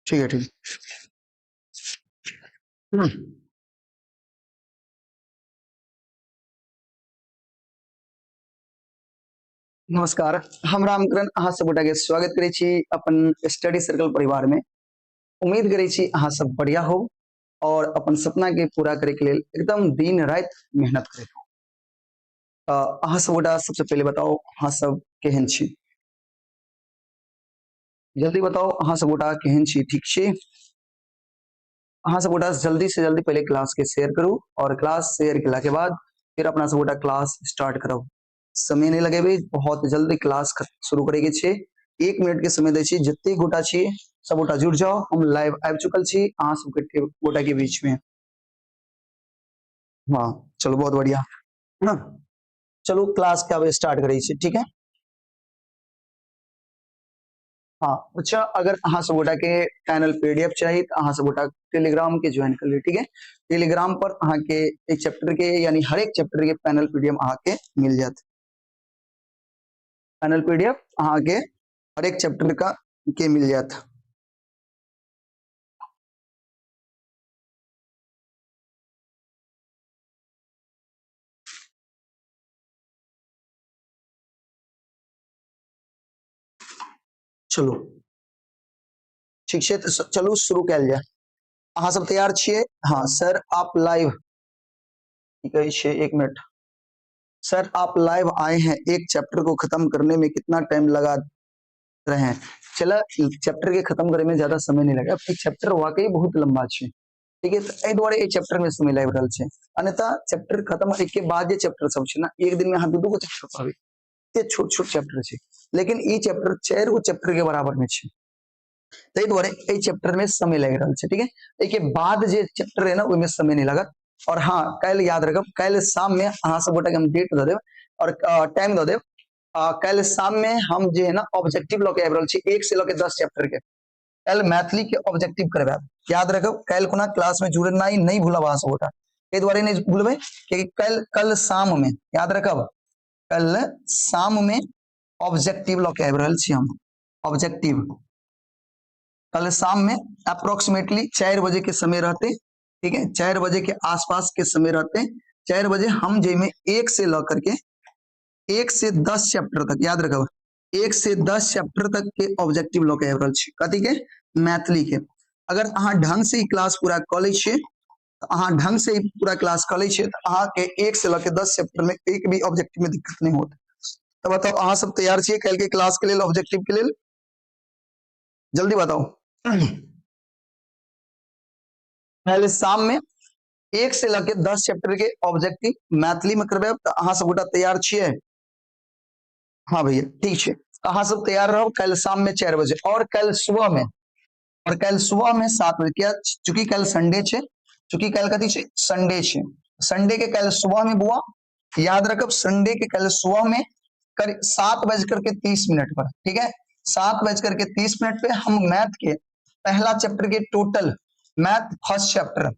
ठीक है, ठीक। नमस्कार, हम रामकरण अहाँ सब गोटा के स्वागत करै छी अपन स्टडी सर्कल परिवार में। उम्मीद करै छी अहाँ सब बढ़िया हो और अपन सपना के पूरा करे के लेल एकदम दिन रात मेहनत करैत हो। अहाँ सब गोटा सबसे पहले बताओ अहाँ सब केहन छी, जल्दी बताओ अहाँ सब गोटा केहन छी, ठीक छी? अहाँ सब गोटा जल्दी से जल्दी पहले क्लास के शेयर करू और क्लास शेयर केला के बाद फिर अपना सब गोटा क्लास स्टार्ट करब। समय नहीं लगेबे, बहुत जल्दी क्लास शुरू करे के छे। 1 मिनट के समय दै छी, जते गोटा छी सब गोटा जुड़ जाओ। हम लाइव आबि चुकल छी अहाँ सब के गोटा के बीच में। हाँ चलो बहुत बढ़िया है ना, चलो क्लास के अब स्टार्ट करै छी, ठीक है? हाँ अच्छा, अगर अहाँ सब गोटा के फाइनल पीडीएफ चाहिए तो अहाँ सब गोटा टेलीग्राम के ज्वाइन कर लियो, ठीक है? टेलीग्राम पर अहाँ के एक चैप्टर के यानी हर एक चैप्टर के फाइनल पीडीएफ अहाँ के मिल जात। फाइनल पीडीएफ अहाँ के हर एक चैप्टर का के मिल जात। चलू ठीक छै, तऽ चलू शुरू कयल जाय। अहाँ सब तैयार छियै? हाँ सर आप लाइव की कहै छियै, 1 मिनट सर आप लाइव आए हैं, एक चैप्टर को खत्म करने में कितना टाइम लगा रहे हैं? चला चैप्टर के खत्म करे में ज्यादा समय नहीं लगा, एक चैप्टर वाकई बहुत लंबा छै, ठीक है? तो एहि दुआरे एहि चैप्टर में समय लागि रहल छै, अन्यथा चैप्टर खत्म होय के बाद जे चैप्टर सब छै ना, एक दिन में अहाँ दू-दू गो चैप्टर पढ़बै, एते छोट छोट चैप्टर छै, लेकिन ई चैप्टर 4 गो चैप्टर के बराबर में छै, ताहि दुआरे एहि चैप्टर में समय लागि रहल छै, ठीक है? एहि के बाद जे चैप्टर है ना ओहिमे समय नहीं लागत। और हाँ काल्हि याद रखब, काल्हि शाम में अहाँ सब गोटा के हम डेट दऽ देब और टाइम दऽ देब। काल्हि शाम में हम जे है ना ऑब्जेक्टिव लऽ के आबि रहल छी, 1 से लऽ के 10 चैप्टर के काल्हि मैथिली के ऑब्जेक्टिव करबायब। याद रखब काल्हि कोना क्लास में जुड़नाइ नहीं भूलब अहाँ सब गोटा, एहि दुआरे नहीं भूलबै कियाकि कल शाम में याद रखब, कल शाम में ऑब्जेक्टिव लऽ के आबि रहल छी हम। ऑब्जेक्टिव कल शाम में अप्रोक्सीमेटली 4 बजे के समय रहते, ठीक है? 4 बजे के आसपास के समय रहते। 4 बजे हम जैमे 1 से ल करके 1 से 10 चैप्टर तक, याद रखब 1 से 10 चैप्टर तक के ऑब्जेक्टिव लऽ के आबि रहल छी। कथी के? मैथिली के। अगर अहाँ ढंग से ई क्लास पूरा कऽ लै छियै, तऽ अहाँ ढंग से ई पूरा क्लास कऽ लै छियै तऽ अहाँ के 1 से लऽ के 10 चैप्टर में एक भी ऑब्जेक्टिव में दिक्कत नहीं होत। तऽ बताउ अहाँ सब तैयार छियै काल्हि के क्लास के लेल, ऑब्जेक्टिव के लेल? जल्दी बताउ। पहले शाम में 1 से लऽ के 10 चैप्टर के ऑब्जेक्टिव मैथिली में करबेब, तऽ अहाँ सब गोटा तैयार छियै? हाँ भैया ठीक छै, अहाँ सब तैयार रहब काल्हि शाम में 4 बजे और काल्हि सुबह में, और काल्हि सुबह में 7 बजे। किया? चूंकि काल्हि संडे छै, चूंकि काल्हि कथी छै? संडे छै। संडे के काल्हि सुबह में बुआ याद रखब, संडे के काल्हि सुबह में करीब सात बज करके तीस मिनट पर, ठीक है? सात बज करके तीस मिनट पे हम मैथ के पहला चैप्टर के total math first chapter,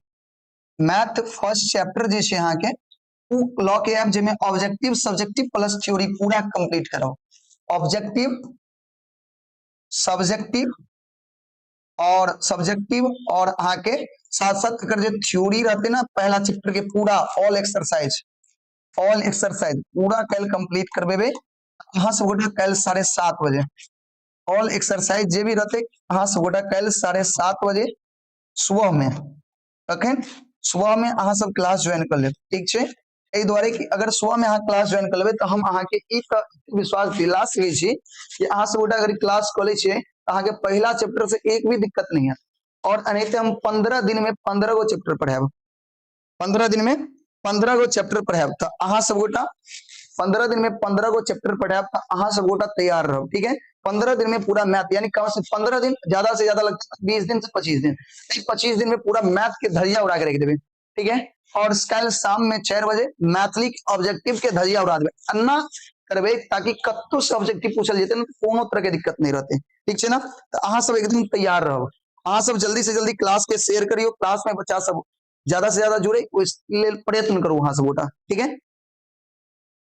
math first chapter जे छै अहाँ के उ लऽ के आयब, जाहिमे ऑब्जेक्टिव सब्जेक्टिव प्लस थ्योरी पूरा कंप्लीट करब। ऑब्जेक्टिव सब्जेक्टिव और सब्जेक्टिव और अहाँ के साथ साथ एकर जे थ्योरी रहते ना पहला चैप्टर के पूरा ऑल एक्सरसाइज पूरा कल कंप्लीट करबेबे अहाँ सब गोटा कल 7:30 बजे। ऑल एक्सरसाइज जे भी रहते अहाँ सब गोटा कल 7:30 बजे सुबह में, कखन? सुबह में अहाँ सब क्लास ज्वाइन कर लेब, ठीक छै? एहि दुआरे कि अगर सुबह में अहाँ क्लास ज्वाइन कर लेबै तऽ हम अहाँ के ई विश्वास दिला सकै छी कि अहाँ सब गोटा अगर क्लास कऽ लै छियै तऽ अहाँ के पहिला चैप्टर से एक भी दिक्कत नहीं है। और एनाहिते हम 15 दिन में 15 गो चैप्टर पढ़ायब, 15 दिन में 15 गो चैप्टर पढ़ायब, तऽ अहाँ सब गोटा 15 दिन में 15 गो चैप्टर पढ़ायब तऽ अहाँ सब गोटा तैयार रहब, ठीक है? 15 दिन में पूरा मैथ, यानी कम से 15 दिन, ज्यादा से ज्यादा लगता है 20 दिन से 25 दिन, 25 दिन में पूरा मैथ के धरिया उड़ा के रख देबे, ठीक है? और कल शाम में 4 बजे मैथिली ऑब्जेक्टिव के धरिया उड़ा देबे, अन्ना करबे ताकि कत्तो से ऑब्जेक्टिव पूछल जेते ना कोनो तरह के दिक्कत नहीं रहते, ठीक छै ना? तो अहाँ सब एकदम तैयार रहब। अहाँ सब जल्दी से जल्दी क्लास के शेयर करियो, क्लास में बच्चा सब ज्यादा से ज्यादा जुड़े ओहि लेल प्रयत्न करू अहाँ सब गोटा, ठीक है?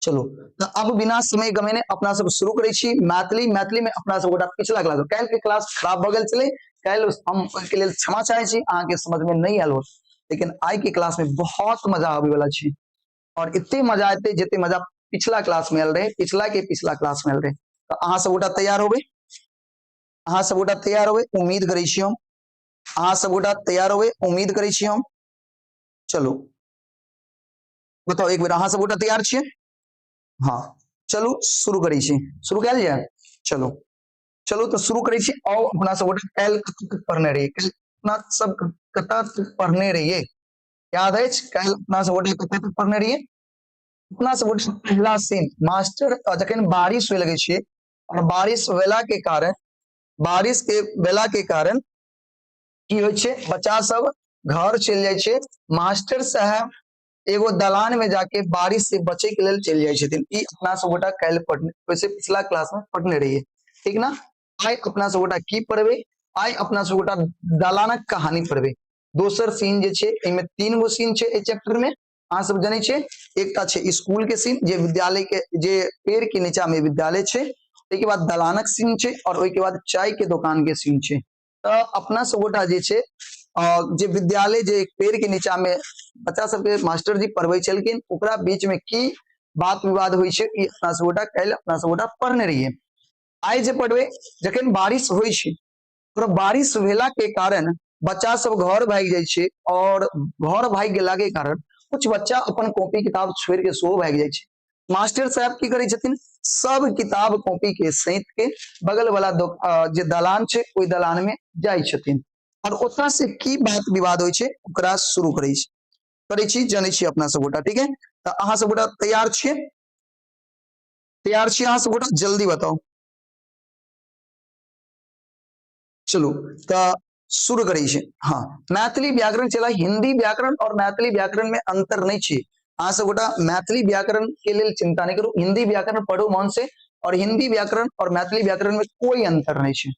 चलू तऽ अब बिना समय गमेने अपना सब शुरू करै छी मैथिली। मैथिली में अपना सब गोटा पिछला क्लास, काल्हि के क्लास खराब भऽ गेल छलै, काल्हि हम ओहिके लेल क्षमा चाहै छी, अहाँके समझ में नहि आयल हो, लेकिन आइ के क्लास में बहुत मजा आबै वाला छै और एते मजा एते जते मजा पिछला क्लास में आयल रहे, पिछला के पिछला क्लास में आयल रहे। तऽ अहाँ सब गोटा तैयार होबै, अहाँ सब गोटा तैयार होबै, उम्मीद करै छी हम अहाँ सब गोटा तैयार होबै, उम्मीद करै छी हम। चलू बताउ एक बेर, अहाँ सब गोटा तैयार छियै? हाँ चलू शुरू करै छी, शुरू कयल जाय? चलू चलू तऽ शुरू करै छी। आउ अपना सब गोटा काल्हि कतऽ तक पढ़ने रहियै, काल्हि अपना सब कतऽ तक पढ़ने रहियै, याद अछि? काल्हि अपना सब गोटा कतऽ तक पढ़ने रहियै? अपना सब गोटा पहला सीन मास्टर जखन बारिश हुए लगै छै और बारिश भेला के कारण, बारिश के भेला के कारण की होइ छै, बच्चा सब घर चलि जाइ छै। मास्टर साहब एगो दलान में जाके बारिश से बचे के लेल चलि जाइ छथिन। ई अपना सब गोटा काल्हि पढ़ने, वैसे पिछला क्लास में पढ़ने रहियै, ठीक ना? आइ अपना सब गोटा की पढ़बै? आइ अपना सब गोटा दलानक कहानी पढ़बै। दोसर सीन जे छै, एहिमे 3 गो सीन छै एहि चैप्टर में, अहाँ सब जनै छियै। एकटा छै स्कूल के सीन, जे विद्यालय के, जे पेड़ के नीचा में विद्यालय छै, ओहिके बाद दलानक सीन छै और ओहिके बाद चाय के दोकान के सीन छै। तऽ अपना सब गोटा जे छै, जे विद्यालय जे पेड़ के नीचा में बच्चा सबके मास्टर जी पढ़बै छलखिन, ओकरा बीच में की बात विवाद होइ छै, ई अपना सब गोटा काल्हि अपना सब गोटा पढ़ने रहियै। आइ जे पढ़बै, जखन बारिश होइ छै, ओकरा बारिश भेला के कारण बच्चा सब घर भागि जाइ छै और घर भागि गेला के कारण कुछ बच्चा अपन कॉपी किताब छोड़ि के सेहो भागि जाइ छै। मास्टर साहब की करै छथिन, सब किताब कॉपी के सैंत के बगल वाला जे दलान छै ओहि दलान में जाइ छथिन और ओतऽ से की बात विवाद होइ छै ओकरा शुरू करै छै, करै छी, जनै छी अपना सब गोटा, ठीक है? तऽ अहाँ सब गोटा तैयार छियै? तैयार छियै अहाँ सब गोटा? जल्दी बताउ। चलू तऽ शुरू करै छी। हाँ, मैथिली व्याकरण चला, हिंदी व्याकरण और मैथिली व्याकरण में अंतर नहीं छै। अहाँ सब गोटा मैथिली व्याकरण के लेल चिंता नहीं करू, हिंदी व्याकरण पढ़ू मन से, और हिंदी व्याकरण और मैथिली व्याकरण में कोई अंतर नहीं छै।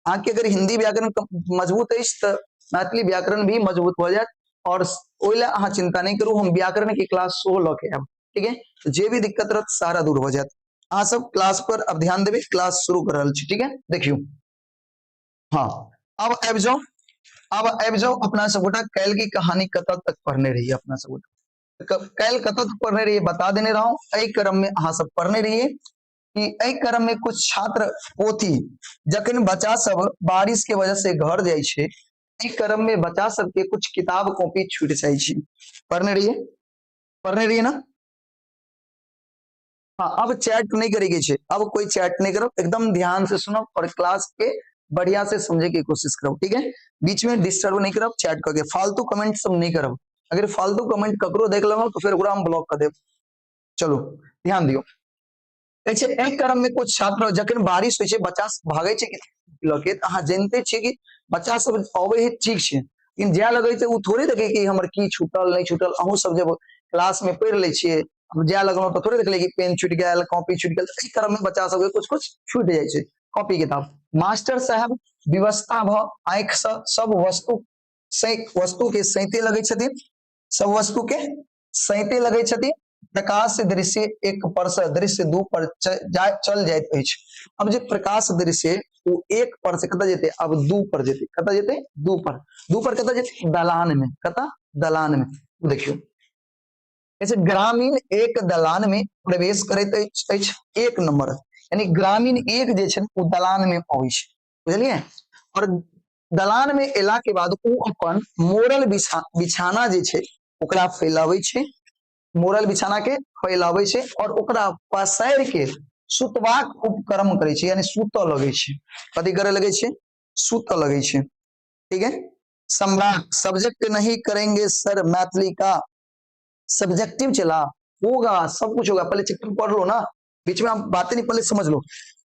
अहाँ के अगर हिंदी व्याकरण मजबूत अछि तऽ मैथिली व्याकरण भी मजबूत भऽ जायत और ओहि लए अहाँ चिंता नहीं करू, हम व्याकरण के क्लास सेहो लऽ के आयब, ठीक है? तऽ जे भी दिक्कत रहत सारा दूर भऽ जायत। अहाँ सब क्लास पर अब ध्यान देबै, क्लास शुरू कर रहल छी, ठीक है? देखियौ, हाँ अब आबि जाउ, अब आबि जाउ अपना सब गोटा काल्हि की कहानी कतऽ तक पढ़ने रहियै। अपना सब गोटा काल्हि कतऽ तक पढ़ने रहियै बता देने रहौं। एहि क्रम में अहाँ सब पढ़ने रहियै कि एहि क्रम में कुछ छात्र पोथी, जखन बच्चा सब बारिश के वजह से घर जाइ छै, एहि क्रम में बच्चा सबके कुछ किताब कॉपी छूटि जाइ छै। पढ़ने रहियै, पढ़ने रहियै ना? हाँ अब चैट नहीं करेगी छे, अब कोई चैट नहीं करो, एकदम ध्यान से सुनो और क्लास के बढ़िया से समझे की कोशिश करो, ठीक है? बीच में डिस्टर्ब नहीं करो, चैट करके फालतू कमेंट सब नहीं करो। अगर फालतू कमेंट ककरो देख लेबो तो फिर ओकरा हम ब्लॉक कर देब। चलो ध्यान दियो। कहै छै एहि क्रम में कुछ छात्र जखन बारिश होइ छै बच्चा सब भागै छै लऽ के, तऽ अहाँ जानिते छियै कि बच्चा सब अबै है ठीक छै, लेकिन जाय लगै छै ओ थोड़े देखै कि हमर की छूटल नहि छूटल। अहूँ सब जब क्लास में पढ़ि लै छियै, अब जाय लगलहुँ तऽ थोड़े देखलियै कि पेन छूटि गेल, कॉपी छूटि गेल। एहि क्रम में बच्चा सबके कुछ कुछ छूटि जाइ छै कॉपी किताब। मास्टर साहब व्यवस्था भऽ आँखिसँ सब वस्तु से वस्तु के सैंते लगै छथिन, सब वस्तु के सैंते लगै छथिन। प्रकाश दृश्य एक पर से दृश्य दू पर चल जाइत अछि। अब जे प्रकाश दृश्य ओ एक पर से कतऽ जेतै? अब दू पर जेतै। कतऽ जेतै? दू पर। दू पर कतऽ जेतै? दलान में। कतऽ? दलान में। देखियौ, जैसे ग्रामीण एक दलान में प्रवेश करैत अछि, एक नंबर, यानी ग्रामीण एक जे छै ओ दलान में अबै छै, बुझलियै? और दलान में एला के बाद ओ अपन मोरल बिछाना जे छै ओकरा फैलाबै छै, मोरल बिछाना के फैलाबै छै और ओकरा पसारि के सुतबाक उपक्रम करै छै, यानी सुतऽ लगै छै। कथी करे लगै छै? सुतऽ लगै छै, ठीक है? सम्राट सब्जेक्ट नहीं करेंगे सर, मैथिली का सब्जेक्टिव चला होगा, सब कुछ होगा, पहले चैप्टर पढ़ लो ना, बीच में आप बातें नहीं, पहले समझ लो।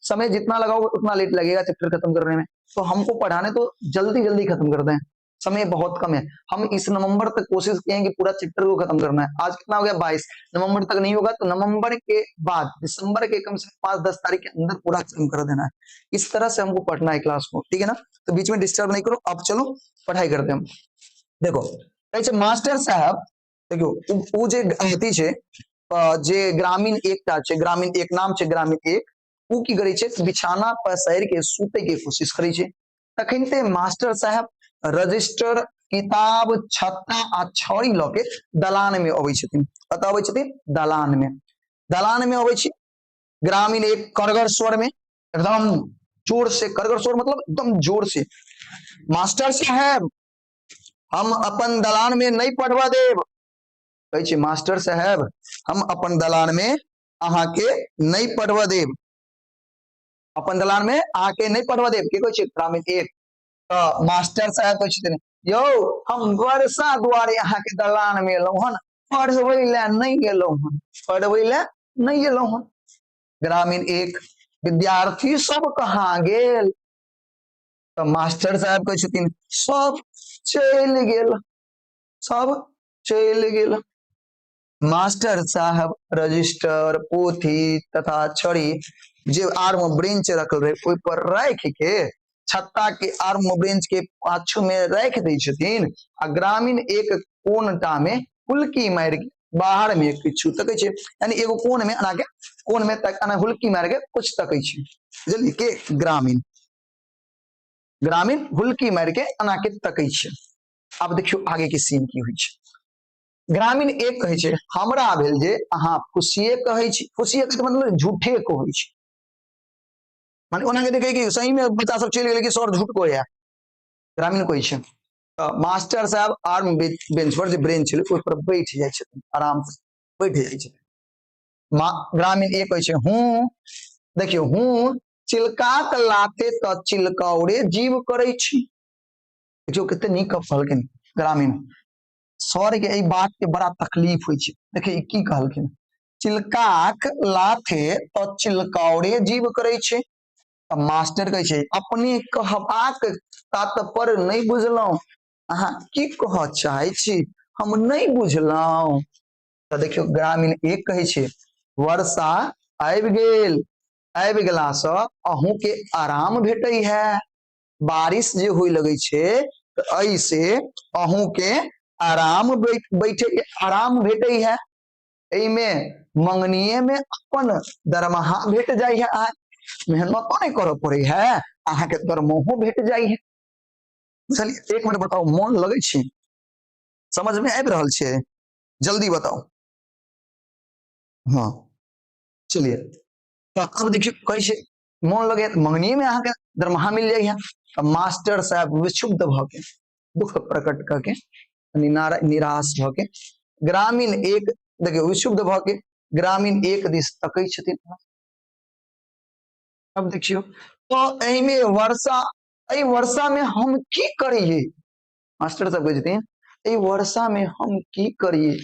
समय जितना लगाओगे उतना लेट लगेगा चैप्टर खत्म करने में, तो हमको पढ़ाने तो जल्दी जल्दी खत्म कर दें, समय बहुत कम है। हम इस नवंबर तक कोशिश किए हैं कि पूरा चैप्टर को खत्म करना है। आज कितना हो गया? 22। नवंबर तक नहीं होगा तो नवंबर के बाद दिसंबर के कम से कम 5-10 तारीख के अंदर पूरा खत्म कर देना है। इस तरह से हमको पढ़ना है क्लास को, ठीक है ना? तो बीच में डिस्टर्ब नहीं करो। अब चलो पढ़ाई करते हैं हम। देखो कहै छै मास्टर साहब, देखियौ उ जे अथी छै जे ग्रामीण एकटा छै, ग्रामीण एक नाम छै ग्रामीण एक, ओ की करै छै, बिछाना पसारि के सुतै के कोशिश करै छै। तखनते मास्टर साहब रजिस्टर, किताब, छत्ता आ छड़ी लऽ के दलान में अबै छथिन। कतऽ अबै छथिन? दलान में। दलान में अबै छै ग्रामीण एक कड़गर स्वर में, एकदम जोर से, कड़गर स्वर मतलब एकदम जोर से, मास्टर साहब हम अपन दलान में नहीं पढ़वा देब। कहै छै मास्टर साहब हम अपन दलान में अहाँके नहीं पढ़वा देब, अपन दलान में अहाँके नहीं पढ़वा देब। के कहै छै? ग्रामीण एक। तऽ मास्टर साहब कहै छथिन यौ हम वर्षा दुआरे अहाँके दलान में एलहुँ हन, पढ़बै लए नहि एलहुँ हन, पढ़बै लए नहि एलहुँ हन। ग्रामीण एक, विद्यार्थी सब कहाँ गेल? तऽ मास्टर साहब कहै छथिन सब चलि गेल, सब चलि गेल। मास्टर साहब रजिस्टर, पोथी तथा छड़ी जे आर में ब्रेंच रखल रहे ओहि पर राखि के छत्ता के आर में ब्रेंच के पाछू में राखि दै छथिन आ ग्रामीण एक कोनटा में हुलकी मारि के बाहर में किछु तकै छै, यानी एगो कोन में एना के कोन में तक एना हुलकी मारि के कुछ तकै छै, बुझलियै के? ग्रामीण, ग्रामीण हुलकी मारि के एना के तकै छै। आब देखियौ आगे के सीन की होइ छै। ग्रामीण एक कहै छै हमरा भेल जे अहाँ फुसिए कहै छी, फुसिए कहै मतलब झूठे कहै छी, माने ओना के देखै कि सही में बच्चा सब चलि गेलै कि सर झूठ कहै। ग्रामीण कहै छै तऽ मास्टर साहब आर्म बेंच पर जे ब्रेंच छलै ओहि पर बैठ जाइ छथिन, आराम से बैठ जाइ छथिन। ग्रामीण एक कहै छै हूँ, देखियौ हूँ चिलकाक लाते तऽ चिलकौरे जीव करै छी। देखियौ कते नीक गप कहलखिन ग्रामीण। सर के एहि बात के बड़ा तकलीफ होइ छै। देखियौ की कहलखिन, चिलकाक लाथे तऽ चिलकौरे जीव करै छै। तऽ मास्टर कहै छै अपने कहबाक तात्पर्य नहि बुझलहुँ, अहाँ की कहऽ चाहै छी हम नहि बुझलहुँ। तऽ देखियौ ग्रामीण एक कहै छै वर्षा आबि गेल, आबि गेलासँ अहूँके आराम भेटै है, बारिश जे होइ लगै छै तऽ एहिसे अहूँके आराम बैठे आराम भेटै है, एहिमे मंगनीये में अपन दरमाहा भेट जाइ है, अहाँ मेहनतो नहि करऽ पड़ै है, अहाँके दरमहो भेट जाइ है। बुझलियै? एक मिनट बताउ, मोन लगै छै? समझ में आबि रहल छै? जल्दी बताउ। हाँ चलिए, तऽ आब देखियौ कहै छै मोन लगैया तऽ मंगनीये में अहाँके दरमाहा मिल जाइए। तऽ मास्टर साहब विक्षुब्ध भऽ के, दुख प्रकट कऽ के, निराश भऽ के ग्रामीण एक, देखियौ विक्षुब्ध भऽ के ग्रामीण एक दिस तकै छथिन। अब देखियौ तऽ एहिमे वर्षा, एहि वर्षा में हम की करियै? मास्टर साहब कहै छथिन एहि वर्षा में हम की करियै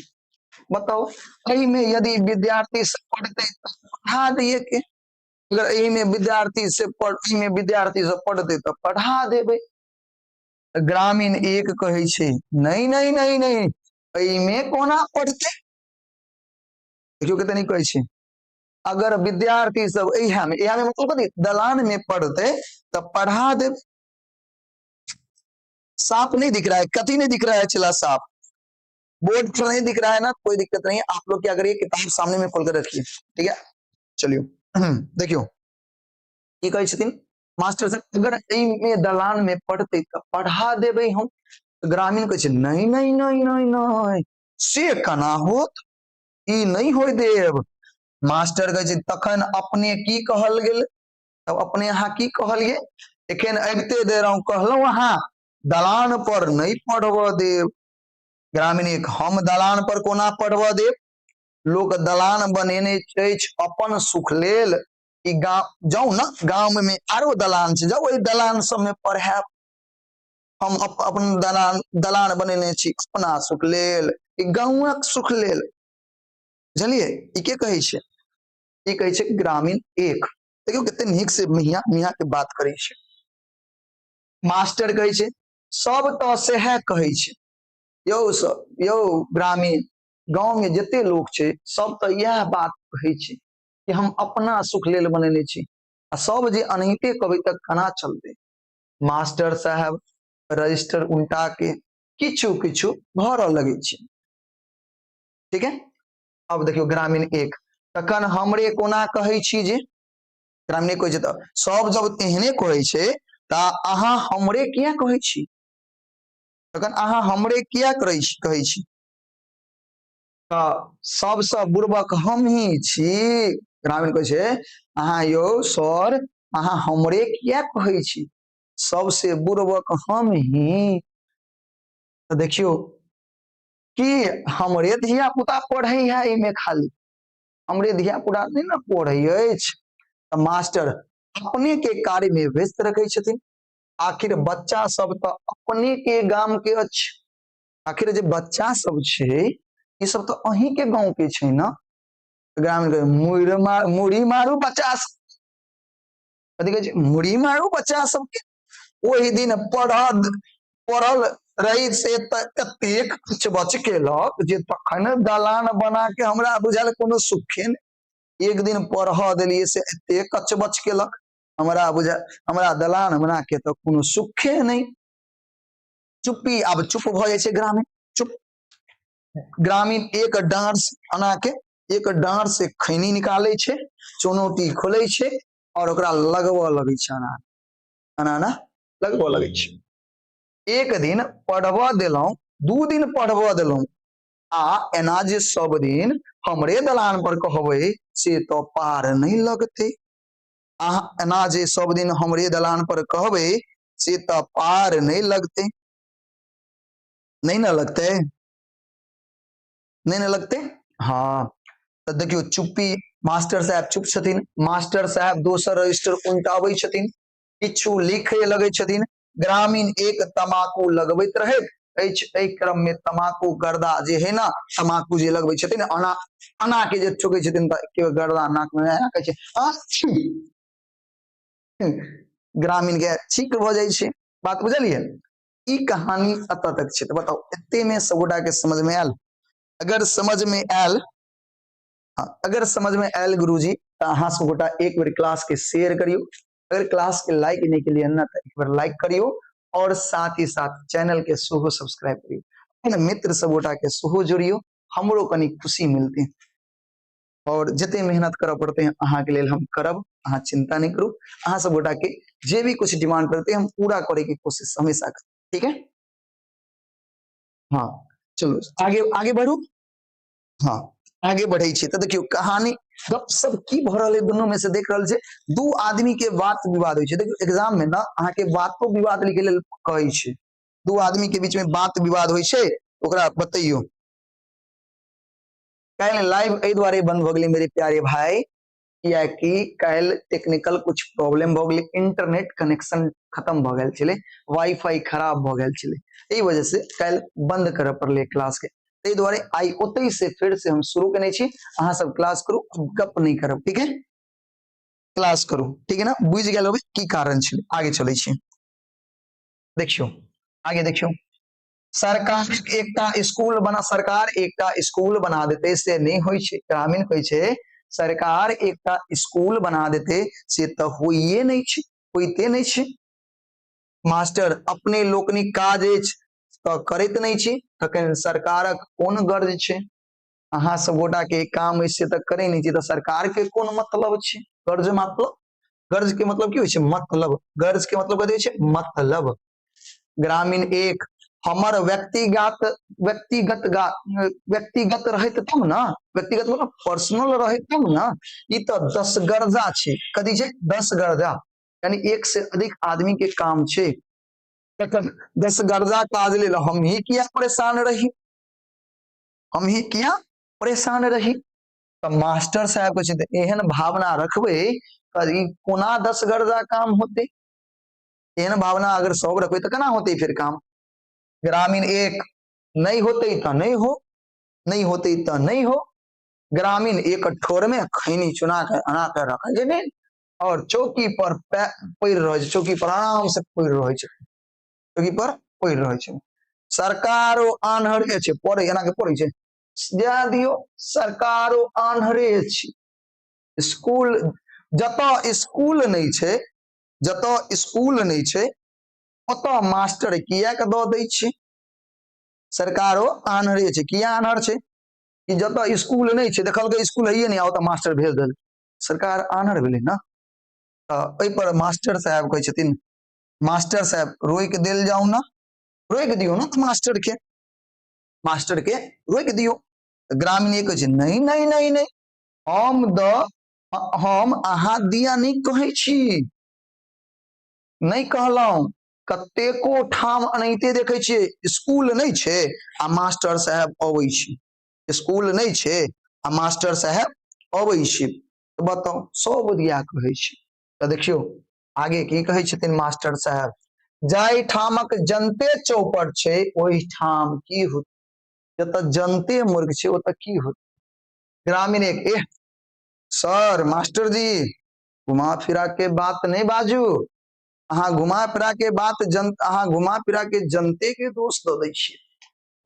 बताउ? एहिमे यदि विद्यार्थी सब पढ़तै तऽ पढ़ा दियै के, अगर एहिमे विद्यार्थी से पढ़, एहिमे विद्यार्थी सब पढ़तै तऽ पढ़ा देबै। ग्रामीण एक कहै छै नहि नहि नहि नहि, एहिमे कोना पढ़तै? देखियौ कते नीक कहै छै, अगर विद्यार्थी सब एहिमे, एहिमे मतलब कथी, दलान में पढ़तै तऽ पढ़ा देबै। सांप नहीं दिख रहा है, कथी नहीं दिख रहा है? चिला सांप बोर्ड पर नहीं दिख रहा है ना, कोई दिक्कत नहीं है। आप लोग क्या करिए, किताब सामने में खोल कर रखिए, ठीक है? चलिए देखियो की कहै छथिन मास्टर साहब, अगर एहिमे दलान में पढ़तै तऽ पढ़ा देबै हम। ग्रामीण कहै छै नहीं नहीं नहीं नहीं नहीं, से केना होत, ई नहीं होय देब। मास्टर कहै छै तखन अपने की कहल गेल? तब अपने अहाँ की कहलियै? एखन अबिते देर हम कहलहुँ अहाँ दलान पर नहीं पढ़बऽ देब। ग्रामीण एक, हम दलान पर कोना पढ़बऽ देब? लोक दलान बनेने अछि अपन सुख लेल, ई गाँव जाउ ने, गाँव में आरो दलान छै, जाउ ओहि दलान सबमे पढ़ायब। हम अपन दलान दलान बनेने छी अपना सुख लेल, ई गाँवक सुख लेल। बुझलियै? ई के कहै छै? ई कहै छै ग्रामीण एक। देखियौ कते नीक से मियाँ मियाँ के बात करै छै। मास्टर कहै छै सब तऽ सएह कहै छै यौ सब, यौ ग्रामीण, गाँव में जते लोक छै सब तऽ इएह बात कहै छै कि हम अपना सुख लेल बनेने छी, आ सब जे अनहिते कहबै तऽ केना चलतै? मास्टर साहब रजिस्टर उल्टा के किछु किछु भरऽ लगै छै, ठीक है? अब देखियौ ग्रामीण एक, तखन हमरे कोना कहै छी जे ग्रामीण एक कहै छै, तऽ सब जब एहने कहै छै तऽ अहाँ हमरे किया कहै छी? तखन अहाँ हमरे किया करै छी कहै छी? तऽ सबसँ बुड़बक हमही छी। ग्रामीण कहै छै, अहाँ यौ सर, अहाँ हमरे किया कहै छी? सबसे बुड़बक हमही। तऽ देखियौ कि हमरे धिया पुता पढ़ै है एहिमे, खाली हमरे धिया पुता नहि ने पढ़ै अछि। तऽ मास्टर अपने के कार्य में व्यस्त रखै छथिन। आखिर बच्चा सब तऽ अपने के गाम के अछि, आखिर जे बच्चा सब छै ई सब तऽ अहीं के गाँव के छै ने। ग्रामीण कहै, मुड़ी मार, मुड़ी मारू बच्चा सब। कथी कहै छै? मुड़ी मारू बच्चा सबके। ओहि दिन पढ़ल पढ़ल रही से तऽ एतेक किछु बच केलक जे तखन दलान बना के हमरा बुझायल कोनो सुखे नहि। एक दिन पढ़ऽ देलियै से एतेक कचबच केलक, हमरा बुझा हमरा दलान बना के तऽ कोनो सुखे नहि। चुप्पी, आब चुप भऽ जाइ छै ग्रामीण, चुप। ग्रामीण एक डाँड़ अना के एक डाँड़ से खैनी निकालै छै, चुनौती खोलै छै और ओकरा लगबऽ लगै छै, अना अना अना लगबऽ लगै छै। एक दिन पढ़बऽ देलहुँ, 2 दिन पढ़बऽ देलहुँ, आ एना जे सब दिन हमरे दलान पर कहबै से तऽ पार नहि लगतै। अहाँ एना जे सब दिन हमरे दलान पर कहबै से तऽ पार नहि लगतै। नहि ने लगतै, नहि ने लगतै। हँ, तऽ देखियौ चुप्पी, मास्टर साहेब चुप छथिन। मास्टर साहेब दोसर रजिस्टर उल्टाबै छथिन, किछु लिखे लगै छथिन। ग्रामीण एक तमाकू लगबैत रहैत अछि। एहि क्रम में तमाकू गर्दा जे है ना, तमाकू जे लगबै छथिन, अना अना के जे ठोकै छथिन तऽ केओ गर्दा नाक में कहै छै, आ, ग्रामीण के छीक भऽ जाइ छै। बात बुझलियै? ई कहानी एतऽ तक छै। तऽ बताउ एते में सबगोटा के समझ में आयल? अगर समझ में आयल, हाँ, अगर समझ में आयल गुरुजी, तऽ अहाँ सबगोटा एक बेर क्लास के शेयर करियौ। अगर क्लास के लाइक नहीं केलियै ना तऽ एक बेर लाइक करियौ और साथ ही साथ चैनल के सेहो सब्सक्राइब करियौ, अपन मित्र सबगोटा के सेहो जोड़ियौ, हमरो कनी खुशी मिलतै। और जते मेहनत करऽ पड़तै अहाँ के लेल हम करब, अहाँ चिंता नहीं करू। अहाँ सब गोटा के जे भी कुछ डिमांड करते हम पूरा करे के कोशिश हमेशा करब, ठीक है? हाँ चलो आगे आगे बढ़ू। हाँ आगे बढ़े छी। तऽ देखियौ कहानी गप सब की भऽ रहल है दुनू में से देख रहल छै। दू आदमी के बात विवाद होइ छै। देखियौ एग्जाम में ना अहाँ के बातो विवाद लिखे लेल कहै छै। दू आदमी के बीच में बात विवाद होइ छै, ओकरा बतैयौ। काल्हि लाइव एहि दुआरे बंद भऽ गेलै मेरे प्यारे भाई, कियाकि काल्हि टेक्निकल कुछ प्रॉब्लम भऽ गेलै, इंटरनेट कनेक्शन खत्म भऽ गेल छलै, वाईफाई खराब भऽ गेल छलै, एहि वजह से काल्हि बंद करऽ पड़लै क्लास के। ताहि दुआरे आइ ओतहि से फिर से हम शुरू केने छी। अहाँ सब क्लास करू, गप नहि करब, ठीक है? क्लास करू, ठीक है ना? बुझि गेल होबै की कारण छलै। आगे चलै छी, देखियौ आगे देखियौ। सरकार एकटा स्कूल बना, सरकार एकटा स्कूल बना देते से नहीं होइ छै। ग्रामीण कहै छै सरकार एकटा स्कूल बना देते से तऽ होइए नहि छै, होइते नहि छै। मास्टर अपने लोकनिक काज अछि तऽ करैत नहि छी, तखन सरकारक कोन गर्ज छै? अहाँ सब गोटा के काम अछि से तऽ करै नहि छी, तऽ सरकार के कोन मतलब छै? गर्ज मतलब, गर्ज के मतलब की होइ छै? मतलब। गर्ज के मतलब कथी होइ छै? मतलब। ग्रामीण एक, हमर व्यक्तिगत व्यक्तिगत व्यक्तिगत रहैत तब ने, व्यक्तिगत मतलब पर्सनल रहैत तब ने। ई तऽ 10 गर्जा छै। कथी छै? 10 गर्जा, यानी एक से अधिक आदमी के काम छै। तखन 10 गर्जा काज लेल हम ही किया परेशान रही, हम ही किया परेशान रही? तऽ मास्टर साहब कहै छै एहन भावना रखबै तऽ ई कोना 10 गर्जा काम होतै? एहन भावना अगर सब रखबै तऽ केना होतै फेर काम? ग्रामीण एक, नहि होतै तऽ नहि हो, नहि होतै तऽ नहि हो। ग्रामीण एक ठोर में खैनी चुना के अना के रखै छै ने, और चौकी पर पड़ि रहै छै, चौकी पर आराम से पड़ि रहै छै, चौकी पर पड़ि रहै छै। सरकारो आन्हरे छै, पड़ै एना के पड़ै छै, जा दियौ सरकारो आन्हरे छै। स्कूल जतऽ स्कूल नहि छै, जतऽ स्कूल नहि छै ओतऽ मास्टर किएक दऽ दै छै? सरकारो आन्हरे छै। किया आन्हर छै? कि जतऽ स्कूल नहि छै, देखलकै स्कूल हइए नहि आ ओतऽ मास्टर भेज देल। सरकार आनर भेलै ने। तऽ एहिपर मास्टर साहेब कहै छथिन, मास्टर साहेब रोकि देल जाउ ने, रोकि दियौ ने मास्टर के, मास्टर के रोकि दियौ। ग्रामीण एक कहै छै, नहि नहि नहि नहि, हम द हम अहाँ दिया नहि कहै छी, नहि कहलहुँ। कतेको ठाम एनाहिते देखै छियै, स्कूल नहि छै आ मास्टर साहेब अबै छै, स्कूल नहि छै आ मास्टर साहेब अबै छै। तऽ बताउ, सब दिया कहै छै। तऽ देखियौ आगे की कहै छथिन मास्टर साहेब, जाहि ठामक जनते चौपट छै ओहि ठाम की होत? जतऽ जनते मूर्ख छै ओतऽ की होत? ग्रामीण एक, एह सर, मास्टर जी, घुमा फिरा के बात नहि बाजू अहाँ, घुमा फिरा के बात जन अहाँ घुमा फिरा के जनते के दोष दऽ दै छियै।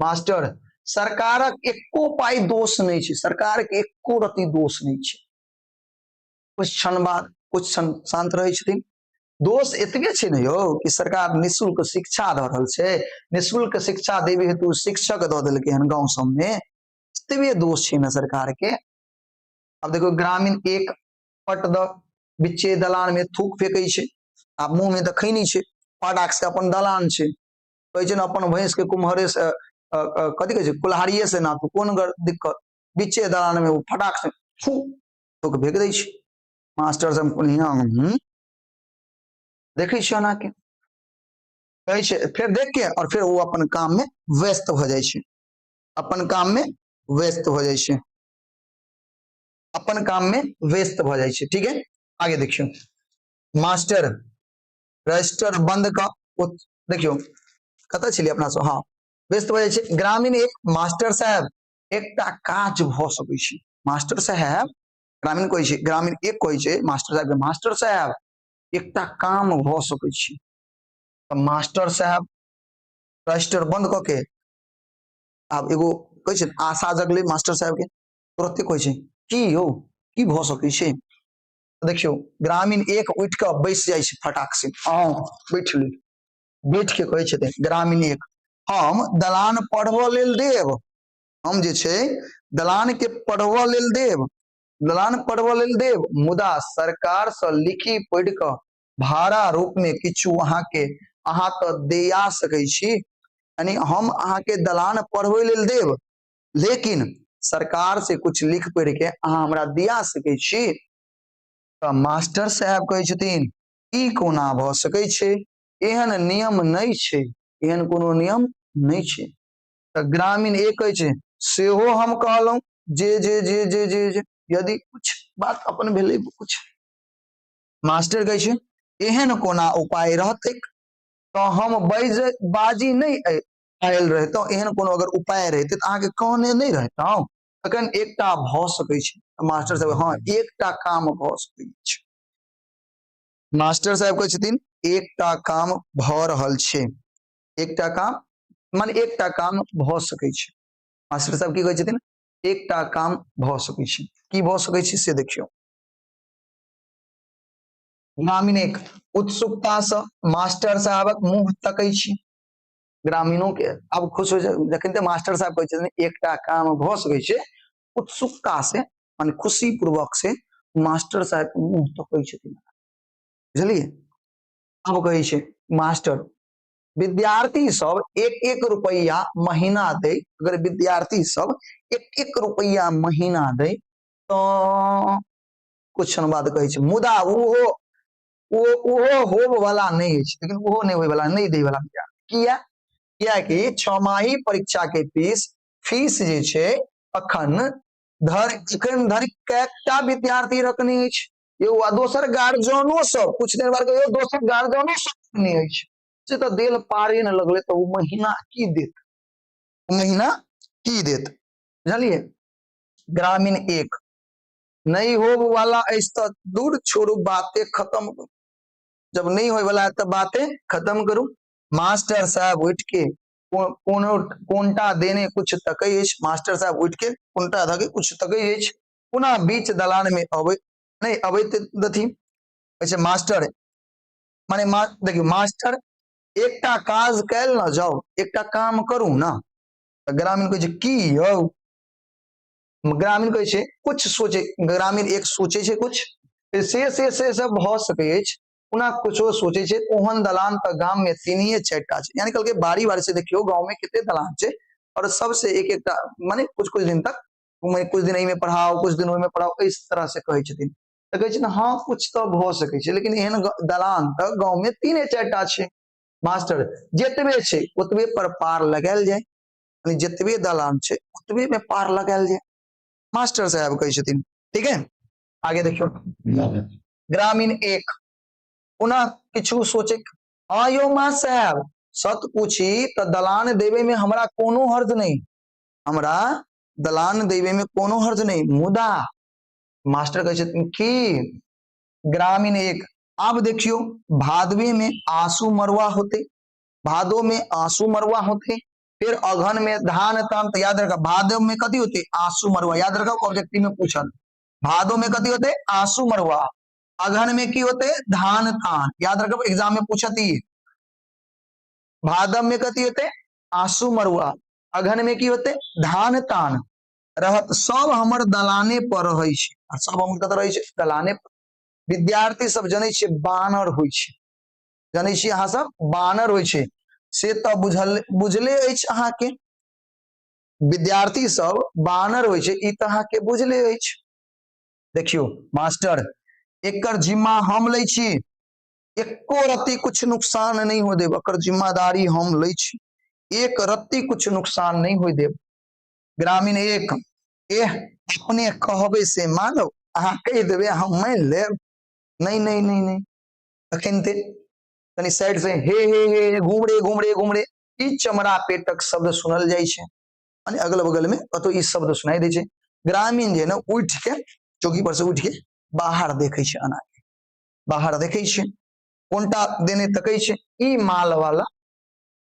मास्टर, सरकारक एको पाइ दोष नहि छै, सरकार के एको रति दोष नहि छै। कुछ क्षण बाद, कुछ क्षण शान्त रहै छथिन। दोष एतबे छै ने यौ कि सरकार निःशुल्क शिक्षा दऽ रहल छै, निःशुल्क शिक्षा देवे हेतु शिक्षक दऽ देलकै हन गाँव सबमे, एतबे दोष छै ने सरकार के। आब देखो, ग्रामीण एक पट दऽ बिच्चे दलान में थूक फेकै छै आ मुंह में तऽ खैनी छै, फटाक से अपन दलान छै। कहै छै ने, अपन भैंस के कुम्हरे से कथी कहै छै, कुल्हाड़िए से नापू, कोन दिक्कत? बिच्चे दलान में ओ फटाक से थू थूक फेक दै छै। मास्टर सब कोनिया देखै छियै ओना के कहै छै, फेर देख के और फेर ओ अपन काम में व्यस्त भऽ जाइ छै, अपन काम में व्यस्त भऽ जाइ छै, अपन काम में व्यस्त भऽ जाइ छै। ठीक है, आगे देखियौ। मास्टर रजिस्टर बंद कऽ, देखियौ कतऽ छलियै अपना सब? हँ, व्यस्त भऽ जाइ छै। ग्रामीण एक, मास्टर साहेब, एकटा काज भऽ सकै छै। मास्टर साहेब, ग्रामीण कहै छै, ग्रामीण एक कहै छै मास्टर साहेब के, मास्टर साहेब, एकटा काम भऽ सकै छै। तऽ मास्टर साहेब रजिस्टर बंद कऽ के आब एगो कहै छै, आशा जगलै मास्टर साहेब के, तुरते कहै छै, की यौ, की भऽ सकै छै? देखियौ, ग्रामीण एक उठि कऽ बैस जाइ छै फटाक से, हँ बैठली। बैठ के कहै छथिन ग्रामीण एक, हम दलान पढ़बऽ लेल देब, हम जे छै दलान के पढ़बऽ लेल देब, दलान पढ़बऽ लेल देब, मुदा सरकार से लिखी पढ़ि कऽ भाड़ा रूप में किछु अहाँके अहाँ तऽ दिया सकै छी। यानी हम अहाँके दलान पढ़बै लेल देब, लेकिन सरकार से कुछ लिख पढ़ि के अहाँ हमरा दिया सकै छी। तऽ मास्टर साहेब कहै छथिन, ई कोना भऽ सकै छै? एहन नियम नहि छै, एहन कोनो नियम नहि छै। तऽ ग्रामीण एक कहै छै, सेहो हम कहलहुँ जे जे जे जे जे जे यदि कुछ बात अपन भेलै कुछ। मास्टर कहै छै, एहन कोना उपाय रहतैक तऽ हम बाजि बाजी नहि आयल रहितहुँ। एहन कोनो अगर उपाय रहितै तऽ अहाँके कहने नहि रहितहुँ। तखन एकटा भऽ सकै छै। मास्टर साहेब, हँ, एकटा काम भऽ सकै छै। मास्टर साहेब कहै छथिन, एकटा काम भऽ रहल छै, एकटा काम माने एकटा काम भऽ सकै छै। मास्टर साहेब की कहै छथिन? एकटा काम भऽ सकै छै। की भऽ सकै छै से देखियौ। ग्रामीण एक उत्सुकता से मास्टर साहबक मुंह तकै छी। ग्रामीणों के आब खुश होइ छै जखन ते मास्टर साहब कहै छथिन एकटा काम भऽ सकै छै। उत्सुकता से माने खुशी पूर्वक से मास्टर साहब के मुंह तकै छथिन, बुझलियै? आब कहै छै मास्टर, विद्यार्थी सब एक एक रुपैआ महीना दै, अगर विद्यार्थी सब एक एक रुपैआ महीना दै तऽ कुछ क्षण बाद कहै छै, मुदा ओहो ओ ओहो होब वाला नहि अछि। लेकिन ओहो नहि होय वाला, नहि दै वाला। किया? कियाकि छमाही परीक्षा के फीस फीस जे छै अखन धरि कएकटा विद्यार्थी रखने अछि यौ। आ दोसर गार्जियनो सब कुछ देर बाद कहियौ, दोसर गार्जियनो सब रखने अछि, से तऽ देल पारे ने लगलै, तऽ ओ महीना की देत? ओ महीना की देत? बुझलियै? ग्रामीण एक, नहि होब वाला अछि तऽ दूर छोड़ू, बाते खत्म करू। जब नहि होय वाला है तऽ बाते खत्म करू। मास्टर साहब उठि के कोनो कोनटा देने कुछ तकै अछि। मास्टर साहब उठि के कोनटा धऽ के कुछ तकै अछि। पुनः बीच दलान में अबै नहि अबैत दथि। कहै छै मास्टर, माने मा देखियौ मास्टर, एकटा काज कयल ने जाउ, एकटा काम करू ने। तऽ ग्रामीण कहै छै, की यौ? ग्रामीण कहै छै कुछ सोचे, ग्रामीण एक सोचे छै कुछ से से से सब भऽ सकै अछि। पुनः कुछो सोचे छै, ओहन दलान तऽ गाम में 3-4 टा छै। यानी कहलकै बारी बारी से देखियौ गाँव में कते दलान छै और सबसे एक एकटा, माने कुछ कुछ दिन तक, कुछ दिन एहिमे पढ़ाओ, कुछ दिन ओहिमे पढ़ाओ, इस तरह से कहै छथिन। तऽ कहै छै ने हँ, कुछ तऽ भऽ सकै छै, लेकिन एहन दलान तऽ गाँव में 3-4 टा छै। मास्टर, जतबे छै ओतबे पर पार लगायल जाय, यानी जतबे दलान छै ओतबे में पार लगायल जाय, मास्टर साहब कहै छथिन। ठीक है, आगे देखियौ। ग्रामीण एक पुनः किछु सोचे, हाँ यौ मास्टर साहब, सत पूछी तऽ दलान देवे में हमरा कोनो हर्ज नहीं, हमरा दलान देवे में कोनो हर्ज नहीं, मुदा। मास्टर कहै छथिन की? ग्रामीण एक, आब देखियो भादवे में आंसू मरुआ होते, भादो में आंसू मरुआ होते, फिर अघन में धान तान। तो याद रखब, भादो में कथी होते? आंसू मरुआ। याद रखब, ऑब्जेक्टिव में पूछल। भादो में कथी होते? आंसू मरुआ। अघन में की होते? धान तान। याद रखब, एग्जाम में पूछत ही। भादव में कथी होते? आंसू मरुआ। अघन में की होते? धान तान। रहत सब हमर दलाने पर रहै छै। आ सब हमर कतऽ रहै छै? दलाने पर। विद्यार्थी सब जनै छियै बानर होइ छै, जनै छियै अहाँ सब बानर होइ छै, से तऽ बुझले अछि अहाँके। विद्यार्थी सब बानर होइ छै, ई तऽ अहाँके बुझले अछि। देखियौ मास्टर, एकर जिम्मा हम लै छी, एको रत्ती कुछ नुकसान नहि हो देब, एकर जिम्मेदारी हम लै छी, एक रत्ती कुछ नुकसान नहि हो देब। ग्रामीण एक, एह अपने कहबै से मानब? अहाँ कहि देबै हम मानि लेब? नहि नहि नहि नहि। तखन ते कनि साइड से हे हे हे हे, घूम रे घूम रे घूम रे, ई चमड़ा पेटक शब्द सुनल जाइ छै, यानी अगल बगल में कतौ ई शब्द सुनाई दै छै। ग्रामीण जे ने उठि के चौकी पर से उठि के बाहर देखै छै, अना के बाहर देखै छै, कोनटा देने तकै छै, ई माल वाला,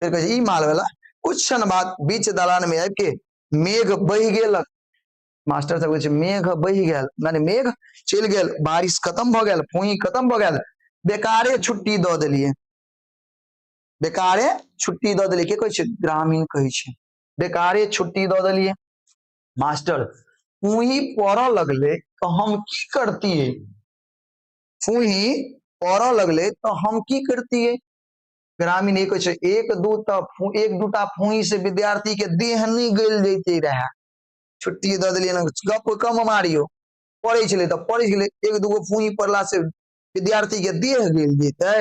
फेर कहै छै ई माल वाला। कुछ क्षण बाद बीच दलान में आबि के मेघ बहि गेलक। मास्टर सब कहै छै मेघ बहि गेल, माने मेघ चलि गेल, बारिश खत्म भऽ गेल, फूही खत्म भऽ गेल, बेकारे छुट्टी दऽ देलियै, बेकारे छुट्टी दऽ देलियै। के कहै छै? ग्रामीण कहै छै बेकारे छुट्टी दऽ देलियै। मास्टर, फूही पड़ऽ लगलै तऽ हम की करतियै? फूही पड़ऽ लगलै तऽ हम की करतियै? ग्रामीण एक छै, एक दू तऽ एक दूटा फूही से विद्यार्थी के देह नहि गलि जैते रहे, छुट्टी दऽ देलियै ने। गप कम मारियो, पढ़ै छलै तऽ पढ़ि गेलै, एक दूगो फूही पड़ला से विद्यार्थी के देह गलि जेतै?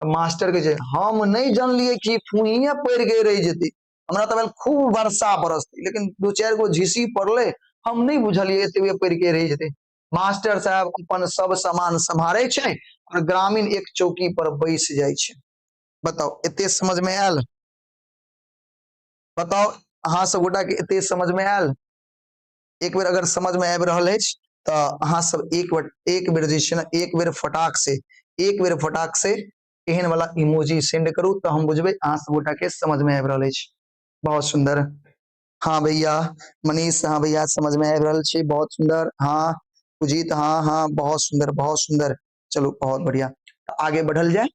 मास्टर के छै, हम नहि जानलियै कि फूहिए पड़ि के रहि जेतै, हमरा तऽ भेल खूब वर्षा बरसतै, लेकिन 2-4 गो झीसी पड़लै, हम नहि बुझलियै एतबे पड़ि के रहि जेतै। मास्टर साहब अपन सब सामान सम्हारै छै और ग्रामीण एक चौकी पर बैस जाइ छै। बताउ, एते समझ में आयल? बताउ, अहाँ सब गोटा के एते समझ में आयल? एक बेर अगर समझ में आबि रहल अछि तऽ अहाँ सब एक बेर जे छै ने, एक बेर फटाक से, एक बेर फटाक से एहन वाला इमोजी सेंड करू तऽ हम बुझबै अहाँ सब गोटा के समझ में आबि रहल अछि। बहुत सुंदर। हाँ भैया मनीष, हाँ भैया समझ में आबि रहल छै, बहुत सुंदर। हाँ उजित, हाँ हाँ, बहुत सुंदर, बहुत सुंदर। चलू बहुत बढ़िया, आगे बढ़ल जाए,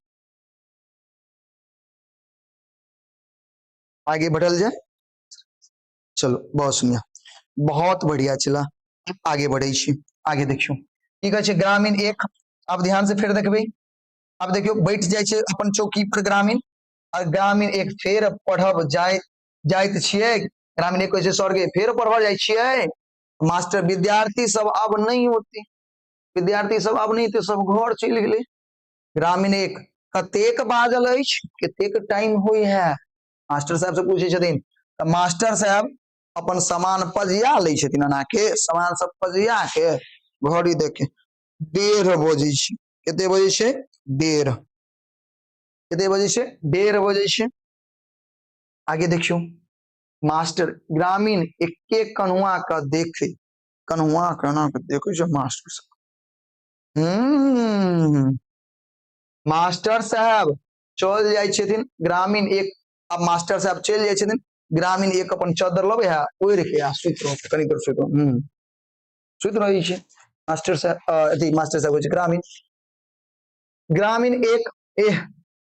आगे बढ़ल जाए। चलो बहुत सुंदर, बहुत बढ़िया। चला आगे बढ़े छी। आगे देखियो की कहै छै ग्रामीण एक। आब ध्यान से फेर देखबै। आब देखियो, बैठ जाइ छै अपन चौकी पर ग्रामीण और ग्रामीण एक, फेर पढ़ब जाय जाइत छियै? ग्रामीण एक कहै छै सर के, फेर पढ़ब जाइ छियै? मास्टर, विद्यार्थी सब आब नहि होते, विद्यार्थी सब आब नहि होते, सब घर चलि गेलै। ग्रामीण एक, कतेक बाजल अछि? कतेक टाइम होइ है? मास्टर साहब से पूछै छथिन। तऽ मास्टर साहब अपन सामान पजिया लै छथिन, एना के सामान सब पजिया के घड़ी देख के 1:30 बजै छै। कते बजै छै? 1:30। कते बजै छै? 1:30 बजै छै। आगे देखियौ। मास्टर ग्रामीण एके कन्हुआ के देखे, कन्हुआ के एना के देखै छै मास्टर साहब। मास्टर साहब चल जाइ छथिन। ग्रामीण एक, आब मास्टर साहब चलि जाइ छथिन। ग्रामीण एक अपन चादर लबै है, ओढ़ि के आ सुति रहत, कनि देर सुति रहत। सुति रहै छै मास्टर साहब, अथी मास्टर साहब होइ छै ग्रामीण। ग्रामीण एक, एह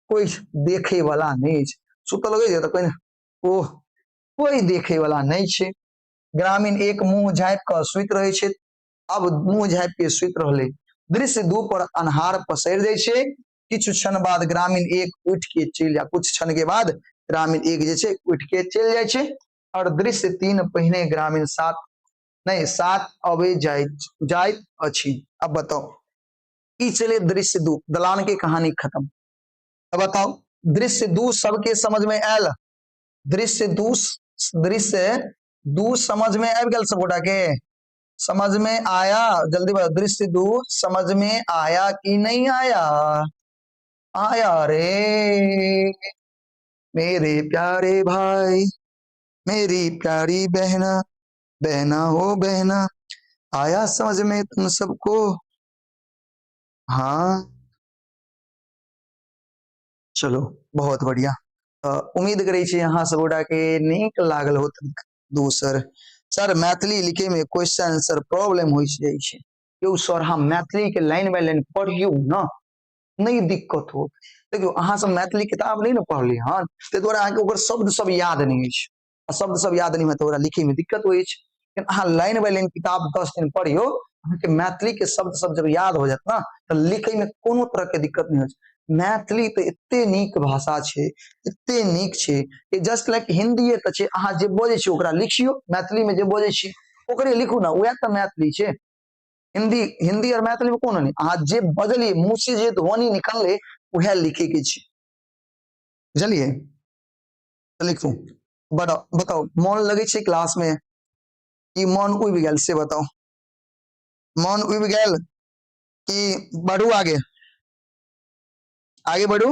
कोई देखे वाला नहि अछि। सुतल लगै छै तऽ कोई ओह कोई देखे वाला नहि छै। ग्रामीण एक मुंह झाँपि कऽ सुति रहै छै। अब मुंह झाँपि के सुति रहलै। दृश्य 2 पर अन्हार पसरि जाइ छै। किछु क्षण बाद ग्रामीण एक उठि के चलि जा, कुछ क्षण के बाद ग्रामीण एक जे छै उठि के चलि जाइ छै। और दृश्य 3 पहिने ग्रामीण 7 नहि 7 अबै जाइत अछि। अब बताउ, ई चले दृश्य 2, दलान के कहानी खत्म। अब बताओ दृश्य 2 सबके समझ में आयल? दृश्य 2, दृश्य 2 समझ में आबि गेल सबगोटा के? समझ में आया? जल्दी बताओ, दृश्य 2 समझ में आया कि नहीं आया? आया रे मेरे प्यारे भाई, मेरी प्यारी बहना, बहना हो बहना, आया समझ में तुम सबको? हाँ चलो बहुत बढ़िया। उम्मीद करै छी अहाँ सब गोटा के नीक लागल होत। दोसर सर मैथिली लिखे में क्वेश्चन आंसर प्रॉब्लम हो जाइ छै। यौ सर हम मैथिली के लाइन बाय लाइन पढ़ियौ न, नहीं दिक्कत हो। देखियौ अहाँ सब मैथिली किताब नहीं ने पढ़लियै हन, ताहि दुआरे अहाँके ओकर शब्द सब याद नहीं अछि, आ शब्द सब याद नहीं होयत तऽ ओकरा लिखे में दिक्कत होइ छै। लेकिन अहाँ लाइन बाय लाइन किताब 10 दिन पढ़ियौ, अहाँके मैथिली के शब्द सब जब याद हो जायत ना तऽ लिखे में कोनो तरह के दिक्कत नहीं होइ छै। मैथिली तऽ एते नीक भाषा छै, एते नीक छै कि जस्ट लाइक हिंदीए तऽ छै। अहाँ जे बजै छियै ओकरा लिखियौ, मैथिली में जे बजै छियै ओकरे लिखू ना, वएह तऽ मैथिली छै। हिंदी हिंदी और मैथिली में कोनो नहीं, अहाँ जे बजलियै मुँह से जे ध्वनि निकललै वएह लिखे के छै, बुझलियै? तऽ लिखू। बताउ बताउ मन लगै छै क्लास में कि मन उबि गेल से बताउ? मन उबि गेल कि बढ़ू आगे? आगे बढ़ू।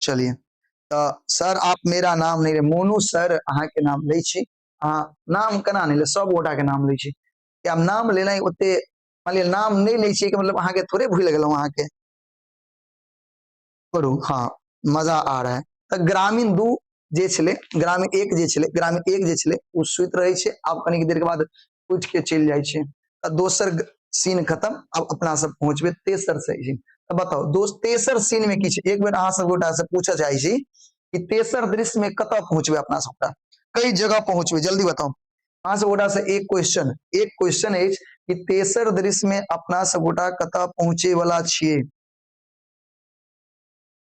चलिए तऽ सर आप मेरा नाम नहीं ले, मोनू सर अहाँके नाम लै छी। अहाँ नाम केना नहि ले, सब गोटा के नाम लै छी। आब नाम लेनाइ ओते मान लिअ नाम नहि लै छियै के मतलब अहाँके थोड़े भूलि गेलहुँ अहाँके। करू, हाँ मजा आ रहा है। तऽ ग्रामीण 2 जे छलै, ग्रामीण 1 जे छलै, ग्रामीण 1 जे छलै ओ सुति रहै छै। आब कनिक देर के बाद उठि के चलि जाइ छै। तऽ दोसर सीन खत्म। आब अपना सब पहुँचबै तेसर सीन। तऽ बताउ दोस्त तेसर सीन में की छै? एक बेर अहाँ सब गोटा से पूछऽ चाहै छी कि तेसर दृश्य में कतऽ पहुँचबै अपना सबटा, कई जगह पहुँचबै, जल्दी बताउ। अहाँ सब गोटा से एक क्वेश्चन अछि कि तेसर दृश्य में अपना सब गोटा कतऽ पहुँचे वाला छियै?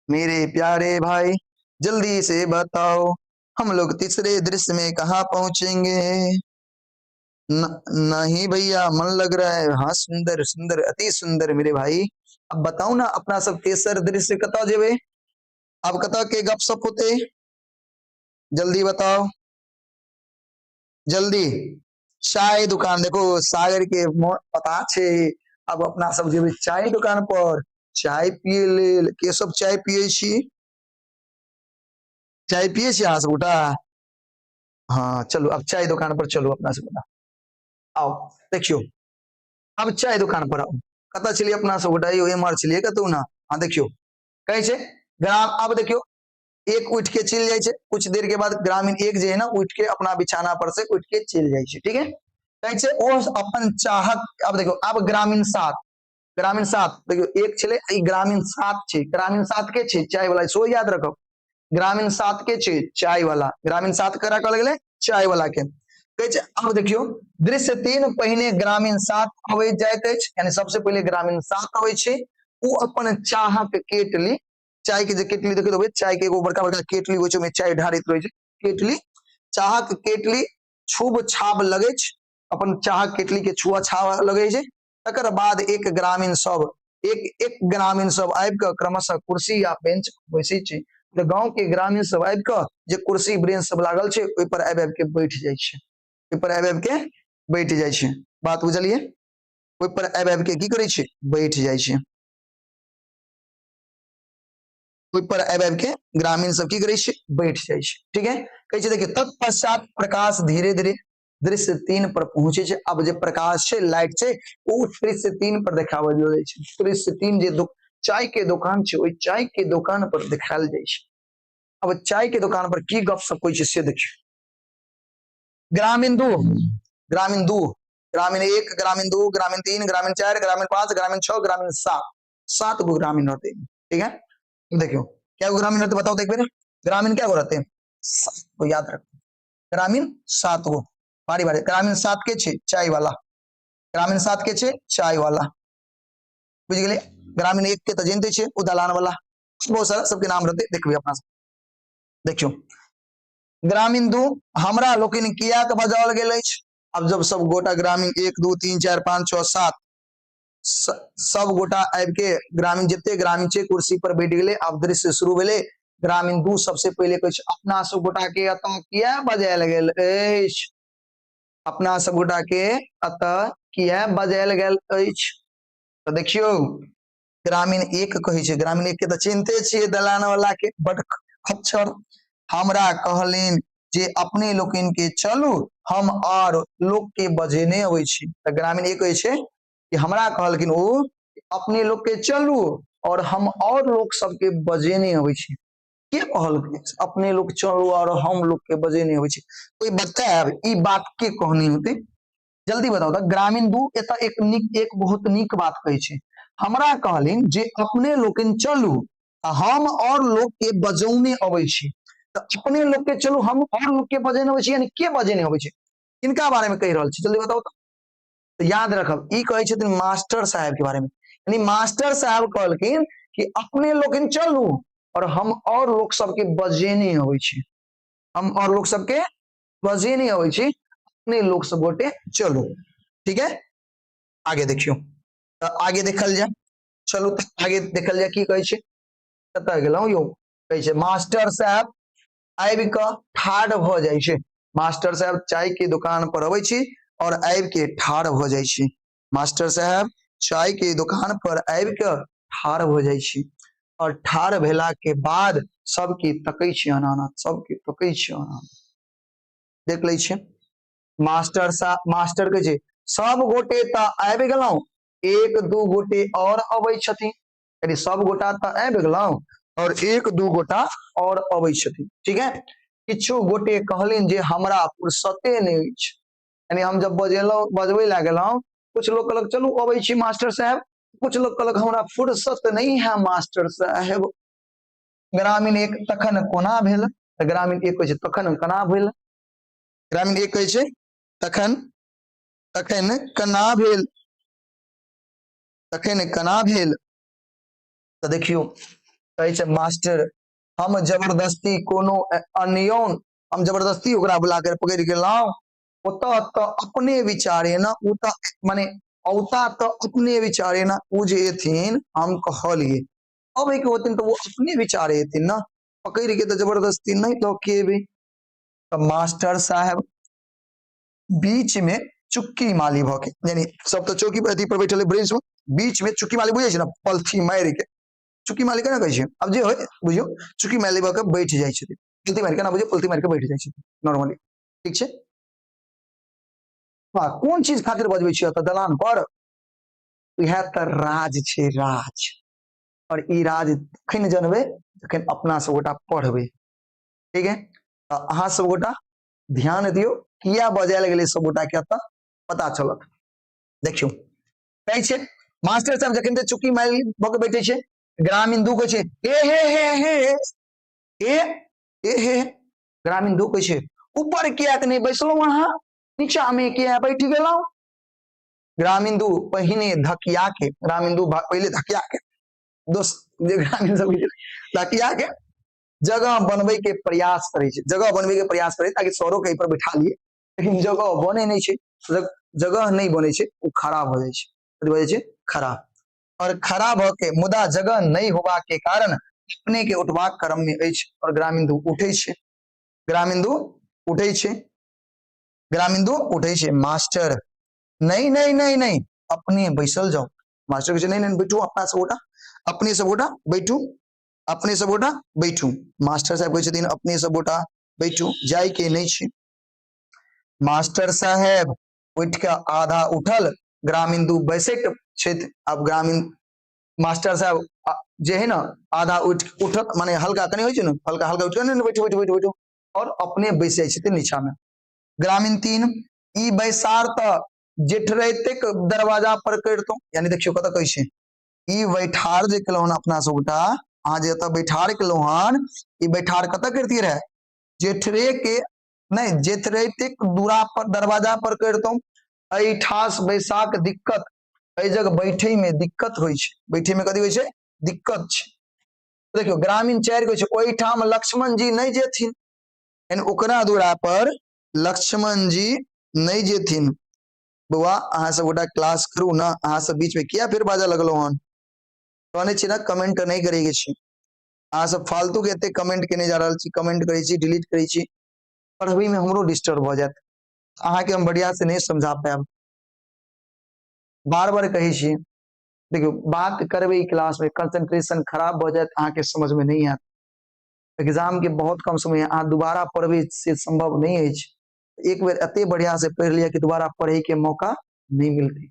मेरे प्यारे भाई जल्दी से बताओ, हम लोग तीसरे दृश्य में कहाँ पहुंचेंगे? नहीं भैया मन लग रहा है। हाँ सुंदर सुंदर अति सुंदर मेरे भाई। अब बताओ ना अपना सब तेसर दृश्य कतऽ जेबै? अब कतऽ के गपशप होते? जल्दी बताओ जल्दी। चाय दुकान देखो सागर के पता छे। अब अपना सब जेबै चाय दुकान पर चाय पिए लेल। के सब चाय पिए छी? चाय पिए छी अहाँ सब गोटा? हाँ चलू अब चाय दुकान पर चलू अपना सब गोटा। आओ देखियो अब चाय दुकान पर आओ। कतऽ छलियै अपना सब गोटा? यौ एम्हर छलियै कतौ ना। हाँ देखियो कहै छै ग्राम। अब देखियो एक उठ के चलि जाइ छै, कुछ देर के बाद ग्रामीण एक जे है ना उठ के अपना बिछाना पर से उठ के चलि जाइ छै। ठीक है, कहै छै ओ अपन चाहक। अब देखियो अब ग्रामीण 7, ग्रामीण 7 देखियो एक छलै, ई ग्रामीण 7 छै। ग्रामीण 7 के छै चाय वाला, सो याद रखब ग्रामीण 7 के छै चाय वाला। ग्रामीण 7 करा कहल गेलै चाय वाला के। कहै छै अब देखियो दृश्य 3 पहिने ग्रामीण 7 अबै जाइत अछि, यानी सबसे पहिले ग्रामीण 7 अबै छै। ओ अपन चाहक केटली, चाय के जे केटली देखैत होबै, चाय के एगो बड़का बड़का केटली होइ छै, ओहिमे चाय ढारैत रहै छै। केटली, चाहक केटली छूब छाब लगै छै, अपन चाहक केटली के छुआ छाब लगै छै। तकर बाद एक ग्रामीण सब, एक एक ग्रामीण सब आबि कऽ क्रमशः कुर्सी या बेंच बैसै छै। तऽ गाँव के ग्रामीण सब आबि कऽ जे कुर्सी बेंच सब लागल छै ओहि पर आबि आबि के बैठ जाइ छै, ओहि पर आबि आबि के बैठ जाइ छै। बात बुझलियै? ओहि पर आबि आबि के की करै छै? बैठ जाइ छै। ओहि पर आबि आबि के ग्रामीण सब की करै छै? बैठ जाइ छै। ठीक है, कहै छै देखियौ तत्पश्चात प्रकाश धीरे धीरे दृश्य 3 पर पहुंचे छै। अब जे प्रकाश छै, लाइट छै, ओ दृश्य 3 पर देखावल जाइ छै। दृश्य 3 जे चाय के दुकान छै, ओहि चाय के दुकान पर देखायल जाइ छै। अब चाय के दुकान पर की गपशप होइ छै से देखियौ। ग्रामीण 2, ग्रामीण 2, ग्रामीण 1, ग्रामीण 2, ग्रामीण 3, ग्रामीण 4, ग्रामीण 5, ग्रामीण 6, ग्रामीण 7, 7 गो ग्रामीण रहते। ठीक है, देखियो क्या गो ग्रामीण रहते बताओ तो एक बेर। ग्रामीण क्या गो रहते? 7 गो, याद रखो ग्रामीण 7 गो। बारी बारी। ग्रामीण 7 के छै चाय वाला, ग्रामीण 7 के छै चाय वाला, बुझि गेलियै। ग्रामीण 1 के तऽ जानते छियै ओ दलान वाला, बहुत सारा सबके नाम रहतै, देखबै अपना सब। देखियौ ग्रामीण 2, हमरा लोकनि कियाक बजाओल गेल अछि। आब जब सब गोटा ग्रामीण 1 2 3 4 5 6 7 सब गोटा आबि के ग्रामीण जते ग्रामीण छै कुर्सी पर बैठ गेलै। आब दृश्य शुरू भेलै। ग्रामीण 2 सबसे पहिले कहै छै अपना सब गोटा के एतऽ किया बजायल गेल अछि, अपना सब गोटा के एतऽ किया बजायल गेल अछि। तऽ देखियौ ग्रामीण 1 कहै छै, ग्रामीण 1 के तऽ चिन्हते छियै दलान वाला के, बड खच्चर। हमरा कहलनि जे अपने लोकनि के चलू, हम आर लोक के बजेने अबै छी। तऽ ग्रामीण 1 कहै छै कि हमरा कहलखिन ओ अपने लोक के चलू और हम और लोक सबके बजेने अबै छी। के कहलखिन अपने लोक चलू और हम लोक के बजेने अबै छी? कोई बतायब ई बात के कहनी होतै? जल्दी बताउ। तऽ ग्रामीण 2 एतऽ एक नीक, एक बहुत नीक बात कहै छै, हमरा कहलनि जे अपने लोकनि चलू आ हम और लोक के बजौने अबै छी। तऽ अपने लोक के चलू, हम और लोक के बजेने अबै छी, यानी के बजेने अबै छै, किनका बारे में कहि रहल छी, जल्दी बताउ। तऽ याद रखब ई कहै छथिन मास्टर साहेब के बारे में, यानी मास्टर साहेब कहलखिन कि अपने लोकनि चलू और हम और लोक सबके बजेने अबै छी, हम और लोक सबके बजेने अबै छी, अपने लोक सब गोटे चलू। ठीक है, आगे देखियौ। तऽ आगे देखल जाय, चलू तऽ आगे देखल जाय की कहै छै। कतऽ गेलहुँ यौ? कहै छै मास्टर साहेब आबि कऽ ठाढ़ भऽ जाइ छै। मास्टर साहेब चाय के दुकान पर अबै छी और आबि के ठाढ़ भऽ जाइ छी। मास्टर साहेब चाय के दुकान पर आबि कऽ ठाढ़ भऽ जाइ छी और ठाढ़ भेला के बाद सबके तकै छी अना, सबके तकै छी अना। देख लै छियै मास्टर साहब, मास्टर कहै छै सब गोटे तऽ आबि गेलहुँ, 1 2 गोटे और अबै छथिन, यानी सब गोटा तऽ आबि गेलहुँ और 1 2 गोटा और अबै छथिन। ठीक है, किछु गोटे कहलनि जे हमरा फुर्सते नहि अछि, यानी हम जब बजेलहुँ, बजबै लए गेलहुँ, कुछ लोग कहलक चलू अबै छी मास्टर साहब, कुछ लोग कहलक हमरा फुर्सत नहीं है मास्टर साहब। ग्रामीण 1 तखन कोना भेल? तऽ ग्रामीण 1 कहै छै तखन कोना भेल? ग्रामीण 1 कहै छै तखन, तखन केना भेल, तखन केना भेल? तऽ देखियौ कहै छै मास्टर हम जबरदस्ती कोनो अनियन, हम जबरदस्ती ओकरा बुला के पकड़ि गेलहुँ, ओतऽ तऽ अपने विचारे न, ओ तऽ माने औता तऽ अपने विचारे न, ओ जे एथिन हम कहलियै अबै के होथिन तऽ ओ अपने विचारे एथिन न, पकड़ि के तऽ जबरदस्ती नहि लऽ के एबै। तऽ मास्टर साहेब बीच में चुक्की माली भऽ के, यानी सब तऽ चौकी पर अथी पर बैठल ब्रेंच में, बीच में चुक्की माली बुझै छै ने, पलथी मारि के चुक्की माली केना कहै छै, आब जे होइ बुझियौ, चुक्की माली भऽ के बैठ जाइ छथिन, पलथी मारि के ना बुझियौ, पलथी मारि के बैठ जाइ छथिन नॉर्मली। ठीक छै, वाह, कोन चीज खातिर बजबै छियै ओतऽ दलान पर? इएह तऽ राज छै, राज। और ई राज तखन जनबै जखन अपना सब गोटा पढ़बै। ठीक है, तऽ अहाँ सब गोटा ध्यान दियौ किया बजायल गेलै सब गोटा के एतऽ पता चलत। देखियौ कहै छै मास्टर साहब जखन ते चुक्की मारि भऽ के बैठे छै, ग्रामीण 2 कहै छै ए हे हे हे ए ए हे, ग्रामीण 2 कहै छै ऊपर कियाक नहि बैसलहुँ अहाँ, नीचा में किया बैठ गेलहुँ? ग्रामीण 2 पहिने धकिया के, ग्रामीण 2 पहिले धकिया के, दोस्त जे ग्रामीण सब धकिया के जगह बनबै के प्रयास करै छै, जगह बनबै के प्रयास करै ताकि सरो के एहि पर बैठा लिए, लेकिन जगह बने नहि छै, जगह नहि बने छै, ओ खड़ा भऽ जाइ छै, कथी भऽ जाइ छै? खड़ा। और खड़ा भऽ के मुदा जगह नहि होबा के कारण अपने के उठबाक क्रम में अछि और ग्रामीण 2 उठै छै, ग्रामीण 2 उठै छै, ग्रामीण 2 उठै छै। मास्टर नहीं नहीं नहीं नहीं, अपने बैसल जाओ। मास्टर कहै छै नहीं नहीं बैठू, अपना सब गोटा, अपने सब गोटा बैठू, अपने सब गोटा बैठू। मास्टर साहेब कहै छथिन अपने सब गोटा बैठू, जाय के नहि छै। मास्टर साहेब उठि कऽ आधा उठल, ग्रामीण 2 बैसैत छथि। आब ग्रामीण मास्टर साहेब जे है ने आधा उठ उठत, माने हल्का कनि होइ छै ने, हल्का हल्का उठि कऽ नहीं, बैठू बैठू बैठू बैठू, और अपने बैस जाइ छथिन नीचा में। ग्रामीण 3 ई बैसार तऽ जेठरैतेक दरवाजा पर करितहुँ, यानी देखियौ कतऽ कहै छै ई बैठार जे केलहुँ हन अपना सब गोटा, अहाँ जे एतऽ बैठार केलहुँ हन, ई बैठार कतऽ करितियै रहे? जेठरे के नहि जेतरैतिक दूरा पर दरवाजा पर करितहुँ। एहिठास बैसाक दिक्कत, एहि जग बैठे में दिक्कत होइ छै। बैठे में कथी होइ छै? दिक्कत छै। देखियौ, ग्रामीण 4 कहै छै ओहिठाम लक्ष्मण जी नहि जेथिन, यानी ओकरा दूरा पर लक्ष्मण जी नहि जेथिन। बौआ, अहाँ सब गोटा क्लास करू ने, अहाँ सब बीच में किया फेर बाजऽ लगलहुँ हन? कहने छी ने कमेंट नहि करे के छै। अहाँ सब फालतू के एते कमेंट केने जा रहल छी, कमेंट करै छी, डिलीट करै छी, पढ़बै में हमरो डिस्टर्ब भऽ जायत, अहाँके हम बढ़िया से नहि समझा पायब। बार बार कहै छी, देखियौ, बात करबै ई क्लास में कंसंट्रेशन खराब भऽ जायत, अहाँके समझ में नहि आयत। एग्जाम के बहुत कम समय, अहाँ दोबारा पढ़बै से संभव नहि अछि। एक बेर एते बढ़िया से पढ़ि लिअ कि दोबारा पढ़े के मौका नहीं मिलते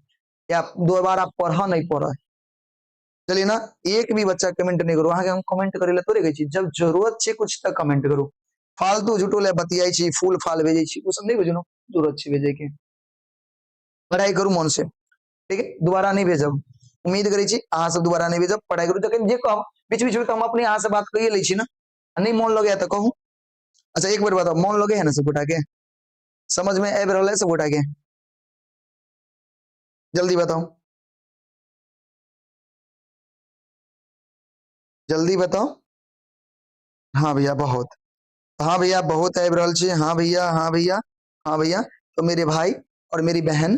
या दोबारा पढ़ऽ नहीं पड़े। चलिए ना, एक भी बच्चा कमेंट नहीं करू। अहाँके हम कमेंट करे ला थोड़े कहै छी? जब जरूरत छै कुछ तऽ कमेंट करू। फालतू झूठो ले बतियाई छी, फूल फाल भेजै छी, ओ सब नहीं भेजू, जरूरत छै भेजे के? पढ़ाई करू मन से, ठीक है? दोबारा नहीं भेजब, उम्मीद करै छी अहाँ सब दोबारा नहीं भेजब। पढ़ाई करू। जखन जे कहब, बीच बीच में तऽ हम अपने अहाँ से बात करिए लै छी ने। नहीं मन लगैया तऽ कहू। अच्छा, एक बेर बताउ, मन लगैया ने सब गोटा के? समझ में आबि रहल है सब गोटा के? जल्दी बताउ, जल्दी बताउ। हाँ भैया बहुत, हाँ भैया बहुत आबि रहल छै। हाँ भैया, हाँ भैया, हाँ भैया। तो मेरे भाई और मेरी बहन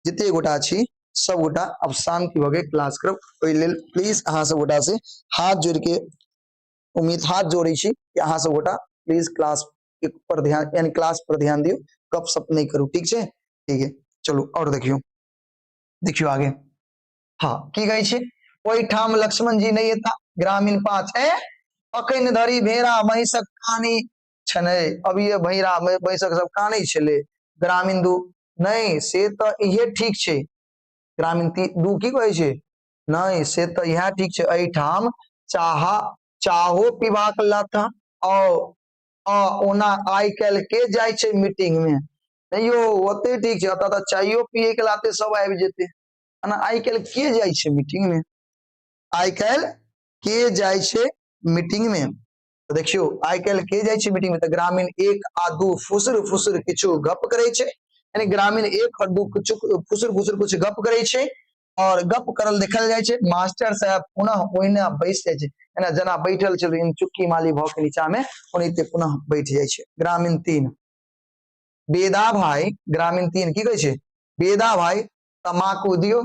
जते गोटा छी, सब गोटा अब शांति भऽ के क्लास करब। ओहि लेल प्लीज अहाँ सब गोटा से हाथ जोड़ के उम्मीद, हाथ जोड़ै छी कि अहाँ सब गोटा प्लीज क्लास पर ध्यान, यानी क्लास पर ध्यान दियौ, गप सप नहीं करू। ठीक छै? ठीक है, चलू और देखियौ, देखियौ आगे। हाँ, की कहै छै? ओहिठाम लक्ष्मण जी नहि एता। ग्रामीण 5, ए अखन धरि भेड़ा महिषक कानी छलै, अभी ये भेड़ा महिषक सब कानै छलै। ग्रामीण 2, नहि से तऽ इहे ठीक छै। ग्रामीण 2 की कहै छै? नहि से तऽ इएह ठीक छै, एहिठाम चाहो पीबाक लता आओ आ ओना आइ काल्हि के जाइ छै मीटिंग में? नहीं यौ, ओते ठीक छै, ओतऽ तऽ चाइयो पिए के लाते सब आबि जेतै। ओना आइ काल्हि के जाइ छै मीटिंग में? आइ काल्हि के जाइ छै मीटिंग में? तऽ देखियौ, आइ काल्हि के जाइ छै मीटिंग में? तऽ ग्रामीण 1 आ 2 फुसुर फुसुर किछु गप करै छै, यानी ग्रामीण 1 और 2 किछु फुसुर फुसुर कुछ गप करै छै और गप करल देखल जाइ छै। मास्टर साहब पुनः ओहिना बैस जाइ छै, एना जेना बैठल छल चुक्की माली भऽ के नीचा में, ओनाहिते पुनः बैठ जाइ छै। ग्रामीण 3, बेदा भाई, ग्रामीण 3 की कहै छै? बेदा भाई तमाकू दियौ,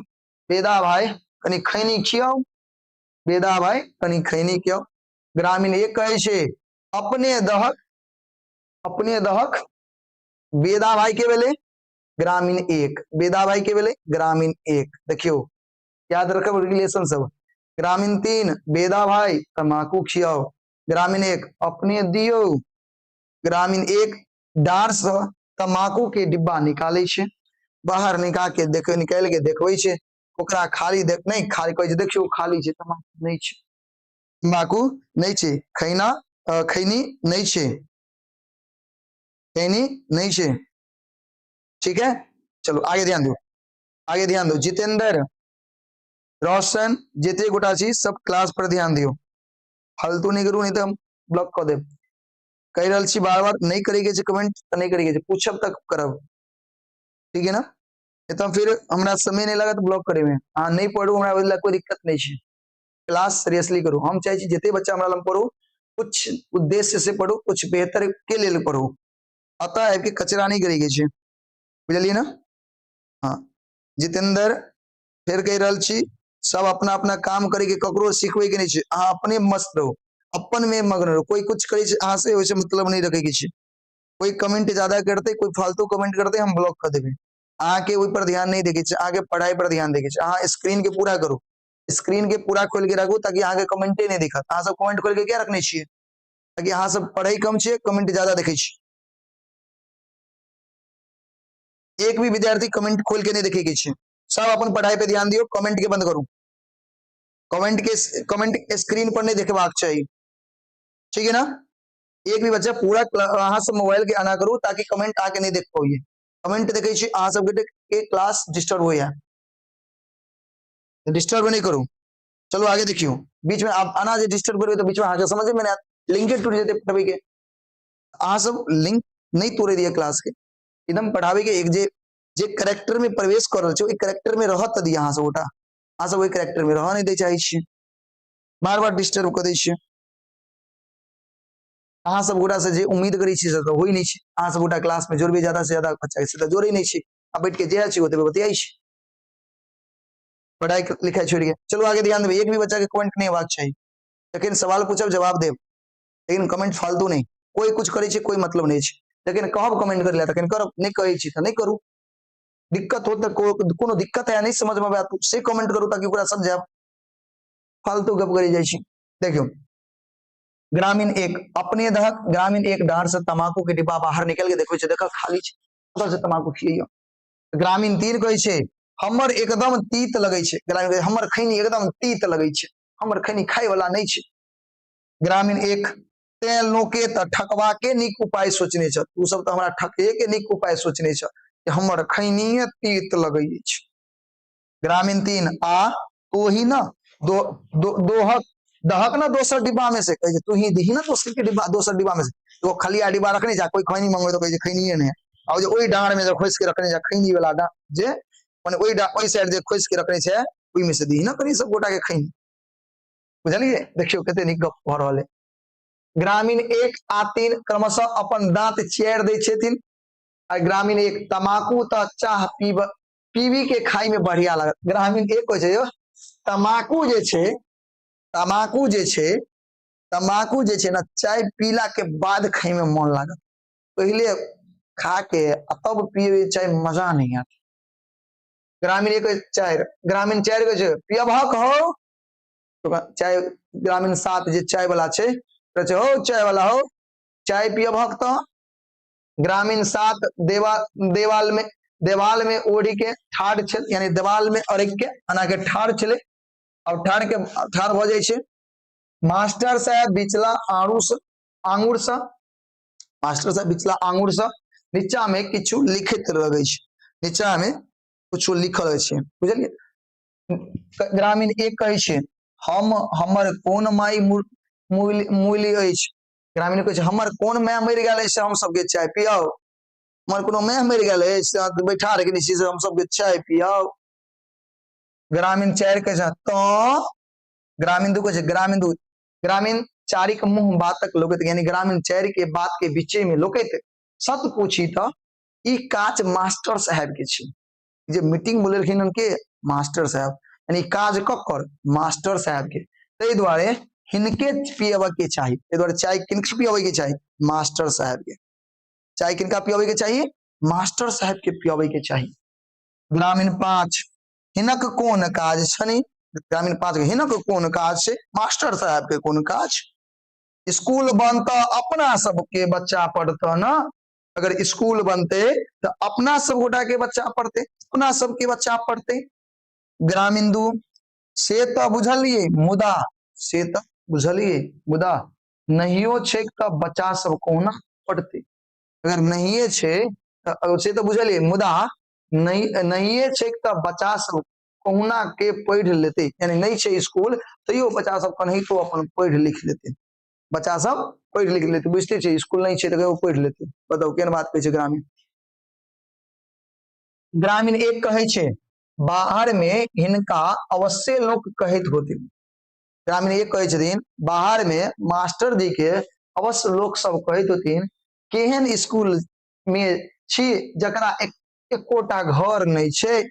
बेदा भाई कनि खैनी खियाउ, बेदा भाई कनि खैनी खियाउ। ग्रामीण 1 कहै छै अपने दहक, अपने दहक। बेदा भाई के भेलै ग्रामीण 1, बेदा भाई के भेलै ग्रामीण 1। देखियौ, याद रखब रिलेशन सब। ग्रामीण 3, बेदा भाई तमाकू खियाओ। ग्रामीण 1, अपने दियौ। ग्रामीण 1 डार से तमाकू के डिब्बा निकालै छै, बाहर निकाल के देख, निकालि के देखबै छै ओकरा, खाली देख नहीं खाली कहै छै, देखियौ खाली छै, तमाकू नहीं छै, तमाकू नहीं छै, खैना खैनी नहीं छै, खैनी नहीं छै। ठीक है, चलो आगे ध्यान दो, आगे ध्यान दो। जितेंद्र, रोशन, जते गोटा छी सब क्लास पर ध्यान दियो, फालतू नहीं करू, नहीं तो हम ब्लॉक कऽ देब। कहि रहल छी बार बार, नहीं करे के छै कमेंट तऽ नहीं करे के छै, पूछब तक करब, ठीक है ना? नहीं तो फिर हमरा समय नहीं लागत ब्लॉक करे में। अहाँ नहीं पढ़ू, हमरा ओहि लए कोई दिक्कत नहीं छै, क्लास सीरियसली करू। हम चाहे छी जते बच्चा हमरा लग पढ़ू, कुछ उद्देश्य से पढ़ू, कुछ बेहतर के लेल पढ़ू, अतः आबि के कचरा नहीं करे के छै, बुझलियै ना? हाँ जितेंद्र, फेर कहि रहल छी, सब अपना अपना काम करे के, ककरो सिखबै के नहीं छै। अहाँ अपने मस्त रहू, अपन में मग्न रहू, कोई कुछ करे छै अहाँ से ओहिसे मतलब नहीं रखे के छै। कोई कमेंट ज्यादा करते, कोई फालतू कमेंट करते, हम ब्लॉक कर देबै। अहाँ के ओहि पर ध्यान नहीं देके छै, अहाँ के पढ़ाई पर ध्यान देके छै। अहाँ स्क्रीन के पूरा करू, स्क्रीन के पूरा खोल के राखू ताकि अहाँ के कमेंटे नहीं दिखत। अहाँ सब कमेंट खोल के क्या रखने छियै? ताकि अहाँ सब पढ़ै कम छियै, कमेंट ज्यादा देखै छियै। एक भी विद्यार्थी कमेंट खोल के नहीं देखे के छै, सब अपन पढ़ाई पे ध्यान दियो, कमेंट के बंद करू, कमेंट के कमेंट स्क्रीन पर नहीं देखबाक चाही, ठीक है ना? एक भी बच्चा पूरा अहाँ सब मोबाइल के आना करू ताकि कमेंट आके नहीं देख पाइए। कमेंट देखे छी अहाँ सब के क्लास डिस्टर्ब होइया, डिस्टर्ब नहीं करू। चलो आगे देखियो, बीच में आप आना जे डिस्टर्ब करबे तो बीच में अहाँके समझ में नहीं आयत, लिंके टूट जेतै पढ़बै के। अहाँ सब लिंक नहि तोड़े दिअ क्लास के। एकदम पढ़ावे के एक जे जे करेक्टर में प्रवेश कर रहल छै, ओहि करेक्टर में रहत तऽ दिअ अहाँ सब गोटा। अहाँ सब ओहि करेक्टर में रहऽ नहि दै चाहै छियै, बार बार डिस्टर्ब कऽ दै छियै। अहाँ सब गोटा से जे उम्मीद करै छियै से तऽ होइ नहि छै। अहाँ सब गोटा क्लास में जोड़बै ज्यादा से ज्यादा बच्चा के, से तऽ जोड़ै नहि छै। आ बैठ के जे छै ओतबे बतियाइ छै, पढ़ाई लिखाई छोड़ि के। चलू आगे ध्यान देबै। एक भी बच्चा के कमेंट नहि हेबाक चाही। जखन सवाल पूछब जवाब देब, लेकिन कमेंट फालतू नहि। कोई कुछ करै छै कोई मतलब नहि छै, लेकिन कहब कमेंट करै लए तखन करब, नहि कहै छी तऽ नहि करू। दिक्कत हो तऽ कोनो दिक्कत है नहि समझ में आयत से कमेंट करू ताकि ओकरा समझायब। फालतू गप करी जाइ छी। देखियौ ग्रामीण एक अपने दहक, ग्रामीण एक डांर से तमाकू के डिब्बा बाहर निकल के देखै छै, देखऽ खाली छै, ओतऽ से तमाकू खियैयौ। ग्रामीण तीन कहै छै हमर एकदम तीत लगै छै। ग्रामीण कहै छै, हमर खैनी एकदम तीत लगै छै, हमर खैनी खाय वाला नहि छै। ग्रामीण एक तें लोके तऽ ठकबा के नीक उपाय सोचने छ, तू सब तऽ हमरा ठके के नीक उपाय सोचने छ कि हमर खैनीये तीत लगै अछि। ग्रामीण तीन आ तू ही न दो, दो, दोहक दहक ना दोसर डिब्बा में से, कहै छै तू ही दही ना दोसर के डिब्बा, दोसर डिब्बा में से तो खलिया डिब्बा रखने जा, कोई खैनी मंगवे तो कहै छै खैनीये नहीं। आ जे ओहि डाँड़ में जे खोसि के रखने जा खैनी वाला डाँड़ जे माने ओहि डाँड़ ओहि साइड जे खोसि के रखने छै ओहि में से दही ना कनी सब गोटा के खैनी। बुझलियै? देखियौ कते नीक गप भऽ रहल है। ग्रामीण एक आ तीन क्रमशः अपन दांत चेर दै छथिन। आ ग्रामीण एक तमाकू तऽ चाह पीब पीबी के खाई में बढ़िया लागत। ग्रामीण एक कहै छै यौ तमाकू जे छै, तमाकू जे छै, तमाकू जे छै ने चाय पीला के बाद खाई में मन लागत, पहिले खा के आ तब पियबे चाय मजा नहीं आत। ग्रामीण एक चारि, ग्रामीण चारि कहै छै पियबहक हौ, चाय ग्रामीण सात जे चाय वाला छै कहै छै हौ चाय वाला हौ चाय पियबहक तऽ। ग्रामीण सात देवाल में, देवाल में ओढ़ी के ठाढ़ छल, यानी देवाल में अड़क के अना के ठाढ़ छलै और ठाढ़ के ठाढ़ भऽ जाइ छै। मास्टर साहेब बिचला आंगुर से, मास्टर साहेब बिचला आंगुर से नीचा में किछु लिखैत लगै छै, नीचा में किछु लिखल छै, बुझलियै? ग्रामीण एक कहै छै हम हमर कोन माई मुइल अछि। ग्रामीण कहै छै हमर कोन माय मरि गेल अछि से हम सबके चाय पियाउ, हमर कोनो माय मरि गेल अछि से अहाँ बैठा रखने छी से हम सबके चाय पियाउ। ग्रामीण चारि कहै छै तऽ ग्रामीण दू कहै छै ग्रामीण दू, ग्रामीण चारिक मुँह बातक लोकैत, यानी ग्रामीण चारि के बात के बीचे में लोकैत सत पूछी तऽ ई काज मास्टर साहेब के छै, जे मीटिंग बोलेलखिन हन के मास्टर साहेब, यानी काज ककर मास्टर साहेब के, ताहि दुआरे हिनके पियबऽ के चाही, ताहि दुआरे चाय किनके पियबे के चाही मास्टर साहेब के, चाय किनका पियबे के चाही मास्टर साहेब के पियबे के चाही। ग्रामीण पाँच हिनक कोन काज छनि, ग्रामीण पाँच हिनक कोन काज छै मास्टर साहेब के कोन काज, स्कूल बनतऽ अपना सबके बच्चा पढ़तऽ न, अगर स्कूल बनते तो अपना सब गोटा के बच्चा पढ़ते, अपना सबके बच्चा पढ़ते। ग्रामीण दू से तो बुझलिए मुदा, से तो बुझलिए मुदा नहियो छै तो बच्चा सब कोना पढ़ते, अगर नहिये छै तो से तो बुझलिए मुदा नहीं नहिये छै तो बच्चा सब कहुना के पढ़ लेते, यानी नहीं छै स्कूल तैयो बच्चा सब कन्हितो अपन पढ़ लिख लेते, बच्चा सब पढ़ि लिख लेते, बुझते छै स्कूल नहीं छै तऽ पढ़ि लेते। बताउ केहन बात कहै छै ग्रामीण। ग्रामीण एक कहै छै बाहर में हिनका अवश्य लोक कहैत होथिन, ग्रामीण एक कहै छथिन बाहर में मास्टर जी के अवश्य लोक सब कहैत होथिन केहन स्कूल में छी जकरा एकोटा घर नहीं छै,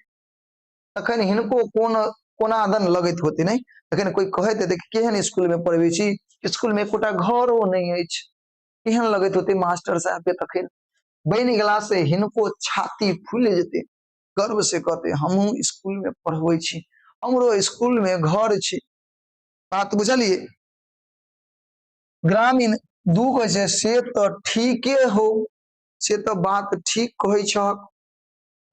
तखन हिनको कोन कोना दन लगैत होते नहीं, तखन कोई कहैत हेतै कि केहन स्कूल में पढ़बै छी, स्कूल में एकोटा घरो नहीं अछि, केहन लगैत होते मास्टर साहब के। तखन बनि गेला से हिनको छाती फूलि जेतै, गर्व से कहते हमहूँ स्कूल में पढ़बै छी, हमरो स्कूल में घर छै। बात बुझलियै? ग्रामीण दू कहै छै से तऽ ठीके हो, से तऽ बात ठीक कहै छहक।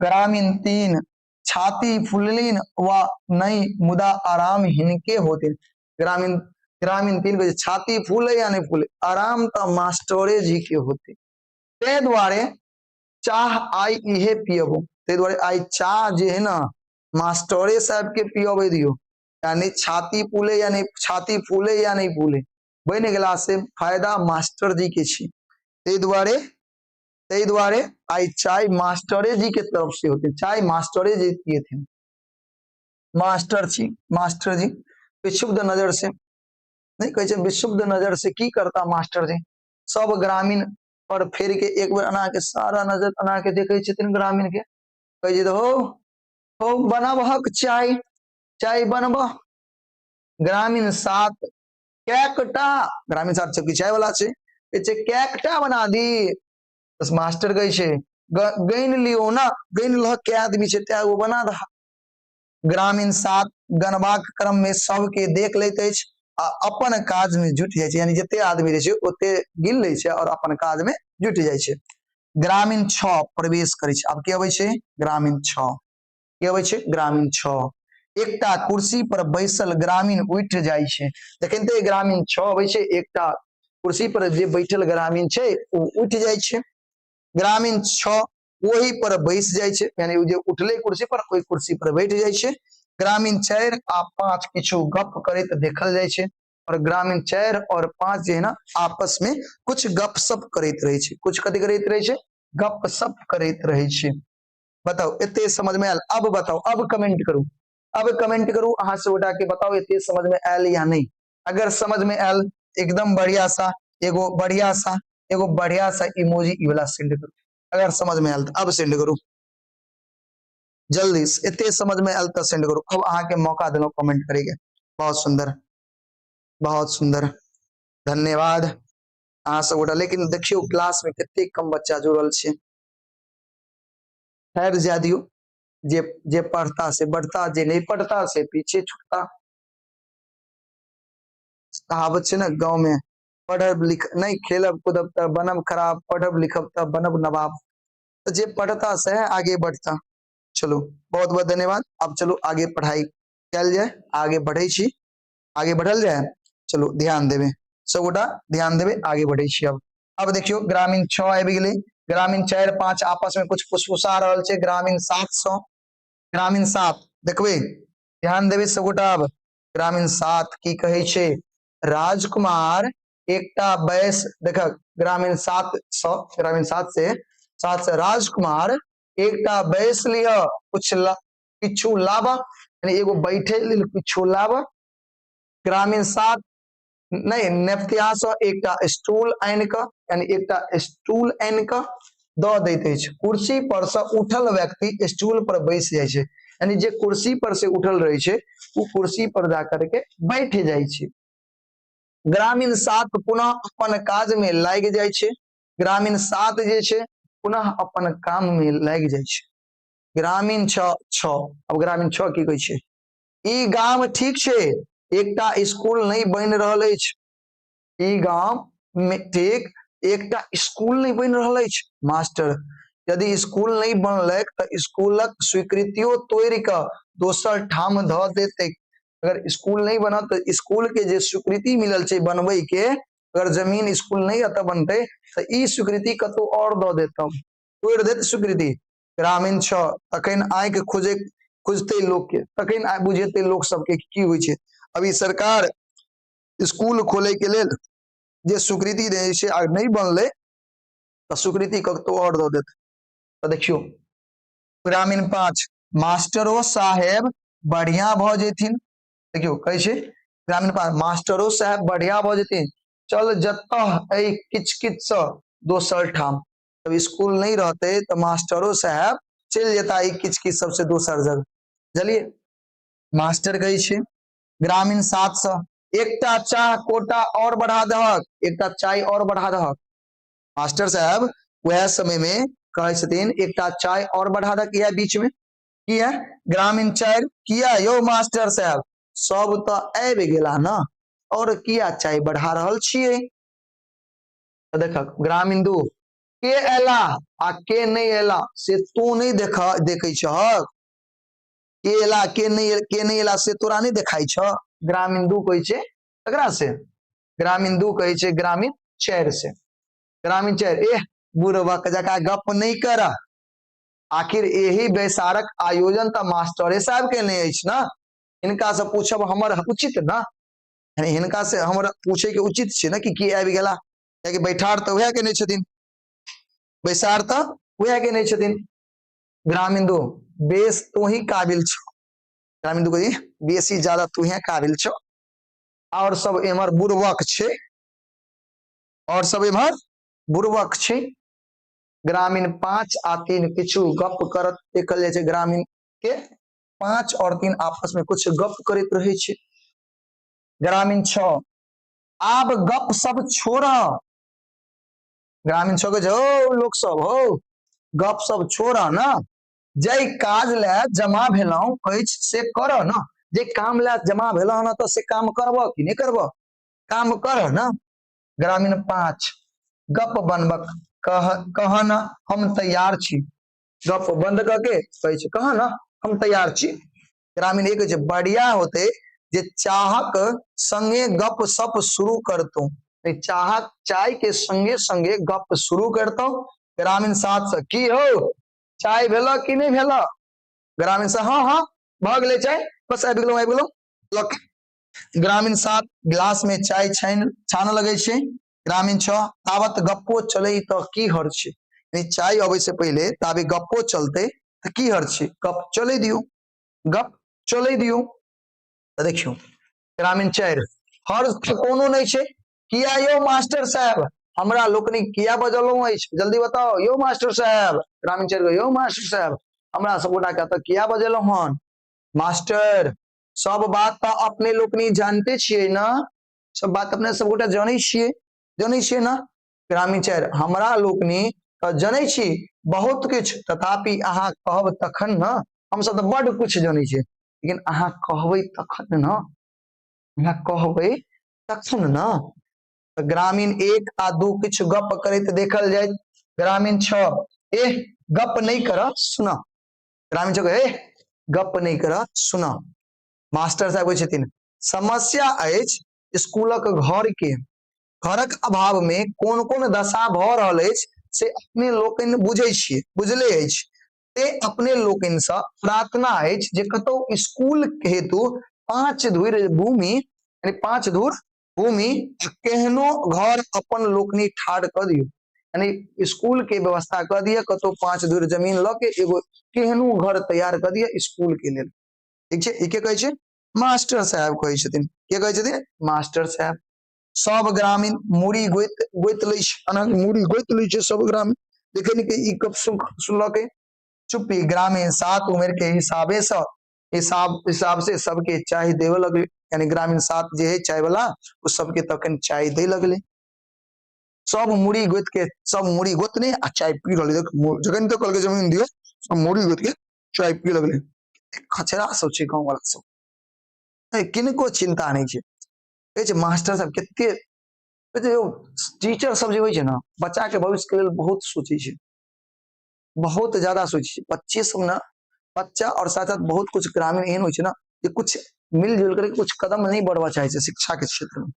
ग्रामीण तीन छाती फुललिन वा नहीं मुदा आराम हिनके होते। ग्रामीण ग्रामीण तीन कहै छै छाती फूले या नहीं फूले आराम तऽ मास्टरे जी के होते, ताहि दुआरे चाह आइ इहे पियबो, ताहि दुआरे आइ चाह जे है ना मास्टरे साहब के पियबे दियो, यानी छाती फूले या नहीं, छाती फूले या नहीं फूले बनि गेला से फायदा मास्टर जी के छै, ताहि दुआरे ताहि दुआरे आइ चाय मास्टरे जी के तरफ से होते, चाय मास्टरे जी पिएथिन। मास्टर छी, मास्टर जी विक्षुब्ध नजर से नहीं कहै छै, विक्षुब्ध नजर से की करता मास्टर जी? सब ग्रामीण पर फेर के एक बेर अना के सारा नजर अना के देखे छथिन ग्रामीण के, कहै छै हो हो बनबहक चाय, चाय बनबह। ग्रामीण 7 कैकटा, ग्रामीण 7 सबके चाय वाला छै, कहै छै कैकटा बना दी। बस मास्टर कहै छै गैन लियो ना, गैन लह कै आदमी छै तै गो बना दह। ग्रामीण 7 गनबाक क्रम में सबके देख लैत अछि आ अपन काज में जुटि जाइ छै, यानी जते आदमी रहै छै ओते गिन लै छै और अपन काज में जुटि जाइ छै। ग्रामीण 6 प्रवेश करै छै। आब के अबै छै? ग्रामीण 6। के अबै छै? ग्रामीण 6। एकटा कुर्सी पर बैसल ग्रामीण उठि जाइ छै। जखन ते ग्रामीण 6 अबै छै, एकटा कुर्सी पर जे बैठल ग्रामीण छै ओ उठि जाइ छै। ग्रामीण 6 ओही पर बैस जाइ छै, यानी ओ जे उठले कुर्सी पर ओहि कुर्सी पर बैठ जाइ छै। ग्रामीण 4 आ 5 किछु गप करैत देखल जाइ छै, और ग्रामीण 4 और 5 जे है ना आपस में कुछ गप सप करैत रहै छै। कुछ कथी करैत रहै छै? गप सप करैत रहै छै। बताउ एते समझ में आयल? अब बताउ, अब कमेंट करू, अब कमेंट करू अहाँ सब गोटा के, बताउ एते समझ में आयल या नहीं। अगर समझ में आयल एकदम बढ़िया सा एगो बढ़िया सा एगो बढ़िया सा इमोजी ई वाला सेंड करू। अगर समझ में आयल तो अब सेंड करू जल्दी, एते समझ में आयल तो सेंड करू। अब अहाँ के मौका देलहुँ कमेंट करे के। बहुत सुंदर, बहुत सुंदर, धन्यवाद अहाँ सब गोटा। लेकिन देखियौ क्लास में कते कम बच्चा जुड़ल छै। खैर जा दियौ, जे पढ़ता से बढ़ता, जे नहीं पढ़ता से पीछे छूटता। कहावत छै ने गाँव में, पढ़ब लिख नहीं खेलब कूदब त बनब खराब, पढ़ब लिखब त बनब नवाब। तो जे पढ़ता से आगे बढ़ता। चलो बहुत बहुत धन्यवाद। अब चलो आगे पढ़ाई कल जाए, आगे बढ़े छी, आगे बढ़ल जाए। चलो ध्यान देवे सब गोटा, ध्यान देवे, आगे बढ़े छी। अब देखियो ग्रामीण 6 आबि गेलै। ग्रामीण 4 5 आपस में कुछ फुसफुसा रहल छै। ग्रामीण 7 सौ, ग्रामीण 7 देखबै, ध्यान देबै सब गोटा। अब ग्रामीण 7 की कहै छै? राजकुमार एकटा बैस, देखक ग्रामीण 7 सौ, ग्रामीण 7 से 7 से राजकुमार एकटा बैस लिअ, कुछ किछु लाबा, यानी एगो बैठे लेल किछु लाबा। ग्रामीण 7 नहीं नेपथ्या से एकटा स्टूल आनि कऽ, यानी एकटा स्टूल आनि कऽ दऽ दैत अछि। कुर्सी पर से उठल व्यक्ति स्टूल पर बैस जाइ छै, यानी जे कुर्सी पर से उठल रहै छै ओ कुर्सी पर जा करके बैठ जाइ छै। ग्रामीण 7 पुनः अपन काज में लागि जाइ छै। ग्रामीण 7 जे छै पुनः अपन काम में लागि जाइ छै। ग्रामीण 6, अब ग्रामीण 6 की कहै छै? ई गाम ठीक छै, एकटा स्कूल नहीं बनि रहल अछि। ई गाम में ठीक एकटा स्कूल नहीं बनि रहल अछि। मास्टर, यदि स्कूल नहीं बनलै तऽ स्कूलक स्वीकृतियो तोड़ि कऽ दोसर ठाम धऽ देतै। अगर स्कूल नहीं बनत तऽ स्कूल के जे स्वीकृति मिलल छै बनबै के, अगर जमीन स्कूल नहीं एतऽ बनतै तऽ ई स्वीकृति कतौ और दऽ देतौ, तोड़ि देत स्वीकृति। ग्रामीण 6 तखन आँखि खुजतै लोक के, तखन बुझेतै लोक सबके की होइ छै। अभी सरकार स्कूल खोले के लेल जे स्वीकृति दै छै आ नहीं बनलै तऽ स्वीकृति कतौ और दऽ देत। तऽ देखियौ ग्रामीण 5 मास्टरो साहेब बढ़िया भऽ जेथिन। देखियौ कहै छै ग्रामीण 5 मास्टरो साहेब बढ़िया भऽ जेथिन, चल जतऽ एहि किच किच सँ दोसर ठाम। जब स्कूल नहीं रहते तो मास्टरो साहेब चलि जेता ई किच किच सबसे दोसर जगह। बुझलियै? मास्टर कहै छै ग्रामीण 7 सँ एकटा चाह कोटा और बढ़ा दहक, एकटा चाय और बढ़ा दहक। मास्टर साहब वएह समय में कहै छथिन एकटा चाय और बढ़ा दहक। इएह बीच में किया? ग्रामीण 4 किया यौ मास्टर साहब, सब तऽ आबि गेला न, और किया चाय बढ़ा रहल छियै? तऽ देखक ग्रामीण 2 के एला आ के नहीं एला से तू नहीं देखै छहक, के एला के नहीं एला से तोरा नहीं देखाइ छ। ग्रामीण 2 कहै छै ककरा से? ग्रामीण 2 कहै छै ग्रामीण 4 से। ग्रामीण 4 एह बुढ़बक जकाँ गप नहीं कर, आखिर एही बैसारक आयोजन तऽ मास्टरे साहब केने अछि न, हिनका से पूछब हमर उचित न, यानी हिनका से हमर पूछे के उचित छै न कि की आबि गेला, कियाकि बैठार तऽ वएह केने छथिन। बैसार तऽ वएह केने छथिन। ग्रामीण दू, बेस तू ही काबिल छौ। ग्रामीण दू कही बेसी ज्यादा तू ही काबिल छौ, और सब एम्हर बुड़बक छै, और सब एम्हर बुड़बक छै। ग्रामीण 5 आ 3 किछु गप करत देखल जाइ छै। ग्रामीण के 5 और 3 आपस में कुछ गप करैत रहै छै। ग्रामीण 6, आब गप सब छोड़। ग्रामीण 6 कहै छै, हो लोक सब, हो गप सब छोड़ ना, जाहि काज लए जमा भेलहुँ अछि से कर ना, जे काम लए जमा भेलहुँ हन तऽ से काम करब कि नहि करब, काम कर ना। ग्रामीण 5, गप बनबक कह कह न हम तैयार छी। गप बंद कऽ के कहै छै, कह न हम तैयार छी। ग्रामीण 1 छै, बढ़िया होते जे चाहक संगे गप सप शुरू करतौ, चाहक चाय के संगे संगे गप शुरू करतौ। ग्रामीण 7 से, की हो चाय भेल कि नहि भेल? ग्रामीण से, हाँ हाँ भऽ गेलै चाय, बस आबि गेलहुँ आबि गेलहुँ लऽ। ग्रामीण 7 गिलास में चाय छानि छानऽ लगै छै। ग्रामीण 6, तावत गप्पो चलै तऽ की हर्ज छै? यानी चाय अबै से पहिले ताबे गप्पो चलते तऽ की हर्ज छै? गप चलै दियौ, गप चलै दियौ। तऽ देखियौ ग्रामीण 4, हर्ज तऽ कोनो नहि छै। किया यौ मास्टर साहेब हमरा लोकनि किया बजलहुँ अछि, जल्दी बताउ यौ मास्टर साहेब। ग्रामीण 4, यौ मास्टर साहेब हमरा सब गोटा के एतऽ किया बजेलहुँ हन? मास्टर, सब बात तऽ अपने लोकनि जानते छियै ने, सब बात अपने सब गोटा जनै छियै, जनै छियै ने? ग्रामीण 4, हमरा लोकनि तऽ जनै छी बहुत किछु, तथापि अहाँ कहब तखन ने। हमसब तऽ बड्ड किछु जनै छियै, लेकिन अहाँ कहबै तखन ने, अहाँ कहबै तखन ने। तऽ ग्रामीण 1 आ 2 किछु गप करैत देखल जाय। ग्रामीण 6, एह गप नहि कर सुन। ग्रामीण 6, एह गप नहि कर सुन। मास्टर साहब कहै छथिन, समस्या अछि स्कूलक घर के, घरक अभाव में कोन कोन दशा भऽ रहल अछि से अपने लोकनि बुझै छियै, बुझले अछि। ते अपने लोकनि सँ प्रार्थना अछि जे कतौ स्कूल के हेतु 5 धूर भूमि, यानी 5 धूर भूमि केहनो घर अपन लोकनि ठाढ़ कऽ दियौ, यानी स्कूल के व्यवस्था कऽ दिअ, कतौ 5 धूर जमीन लऽ के एगो केहनो घर तैयार कऽ दिअ स्कूल के लेल। ठीक छै? ई के कहै छै? मास्टर साहेब कहै छथिन। के कहै छथिन? मास्टर साहेब। सब ग्रामीण मुड़ी गोइत गोइत लै छै, एना मुड़ी गोइत लै छै सब ग्रामीण। देखै ने ई गप सुनलकै। चुप्पी। ग्रामीण 7 उम्र के हिसाबे से हिसाब हिसाब से सबके चाय देवे लगले, यानी ग्रामीण 7 जे है चाय वाला ओ सबके तखन चाय दे लगले। सब मुड़ी गोइत के, सब मुड़ी गोतने आ चाय पी रहले। जखन तो कहलकै जमीन दियौ, सब मुड़ी गोइत के चाय पी लगले। खचरा सब छै गाँव वाला सब, किनको चिंता नहि छै। कहै छै मास्टर सब कते कहै छै यौ, टीचर सब जे होइ छै ने, बच्चा के भविष्य के लेल बहुत सोचै छै, बहुत ज्यादा सोचै छै। बच्चे सब ने, बच्चा और साथ साथ बहुत कुछ ग्रामीण एहन होइ छै ने जे कुछ मिलजुल करके कुछ कदम नहि बढ़बऽ चाहै छै शिक्षा के क्षेत्र में।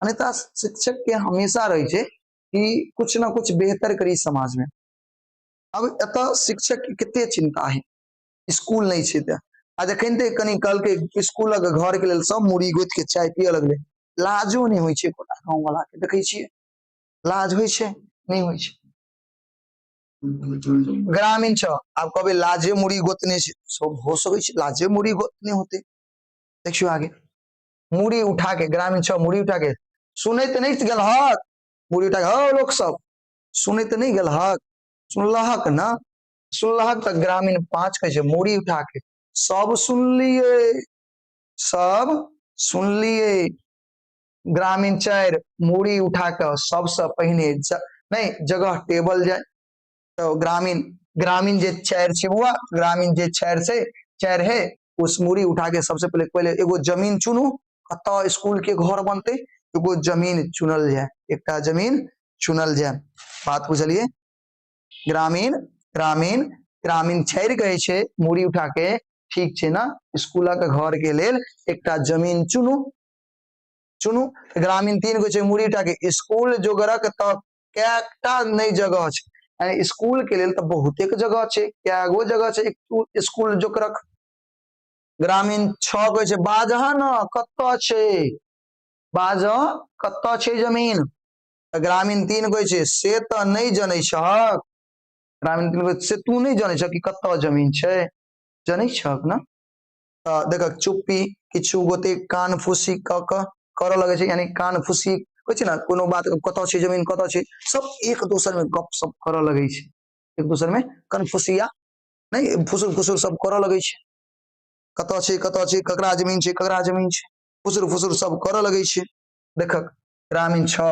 अन्यथा शिक्षक के हमेशा रहै छै कि कुछ ना कुछ बेहतर करी समाज में। अब एतऽ शिक्षक के कते चिंता है, स्कूल नहि छै तऽ। आ जखन ते कनि कहलकै स्कूलक घर के लेल, सब मुड़ी गोति के चाय पियऽ लगलै। लाजो नहि होइ छै एकोटा गाँव वाला के, देखै छियै लाज होइ छै? नहि होइ छै। ग्रामीण छ, आब कहबै लाजे मुड़ी गोतने छै, सब हो सकै छै लाजे मुड़ी गोतने होते। देखियौ आगे, मुड़ी उठा के ग्रामीण छ, मुड़ी उठा के सुनैत नहि गेल हक, मुड़ी उठा के हौ लोक सब सुनैत नहि गेल हक, सुनलहक ना? सुनलहक तऽ ग्रामीण 5 कहै छै मुड़ी उठा के सब सुनलियै, सब सुनलियै। ग्रामीण 4 मुड़ी उठा कऽ सबसँ पहिने नहि जगह टेबल जाय। तऽ ग्रामीण ग्रामीण जे 4 छै बुआ, ग्रामीण जे 4 छै, 4 है, उस मुड़ी उठा के सबसे पहिले पहिले एगो जमीन चुनू, कतऽ स्कूल के घर बनते, एगो जमीन चुनल जाय, एकटा जमीन चुनल जाय। बात बुझलियै? ग्रामीण ग्रामीण ग्रामीण 4 कहै छै मुड़ी उठा के ठीक छै ने, स्कूलक घर के लेल एकटा जमीन चुनू चुनू। ग्रामीण 3 कहै छै मुड़ी उठा के स्कूल जोगरक तऽ कएटा नहि जगह छै, यानी स्कूल के लेल तऽ बहुतेक जगह छै, कएगो जगह छै स्कूल जोगरक। ग्रामीण 6 कहै छै बाजह न कतऽ छै, बाजह कतऽ छै जमीन। तऽ ग्रामीण 3 कहै छै से तऽ नहि जनै छहक। ग्रामीण तीन कहै, से तू नहि जनै छह कि कतऽ जमीन छै? जनै छहक ने? तऽ देखक, चुप्पी, किछु गोटे कान फूसी कऽ कऽ करऽ लगै छै, यानी कान फूसी होइ छै ने कोनो बात, कतऽ छै जमीन, कतऽ छै, सब एक दोसर मे गप सप करऽ लगै छै, एक दोसर मे कनफुसिया नहि, फुसुर फुसुर सब करऽ लगै छै, कतऽ छै, कतऽ छै, ककरा जमीन छै, ककरा जमीन छै, फुसुर फुसुर सब करऽ लगै छै। देखक, ग्रामीण 6,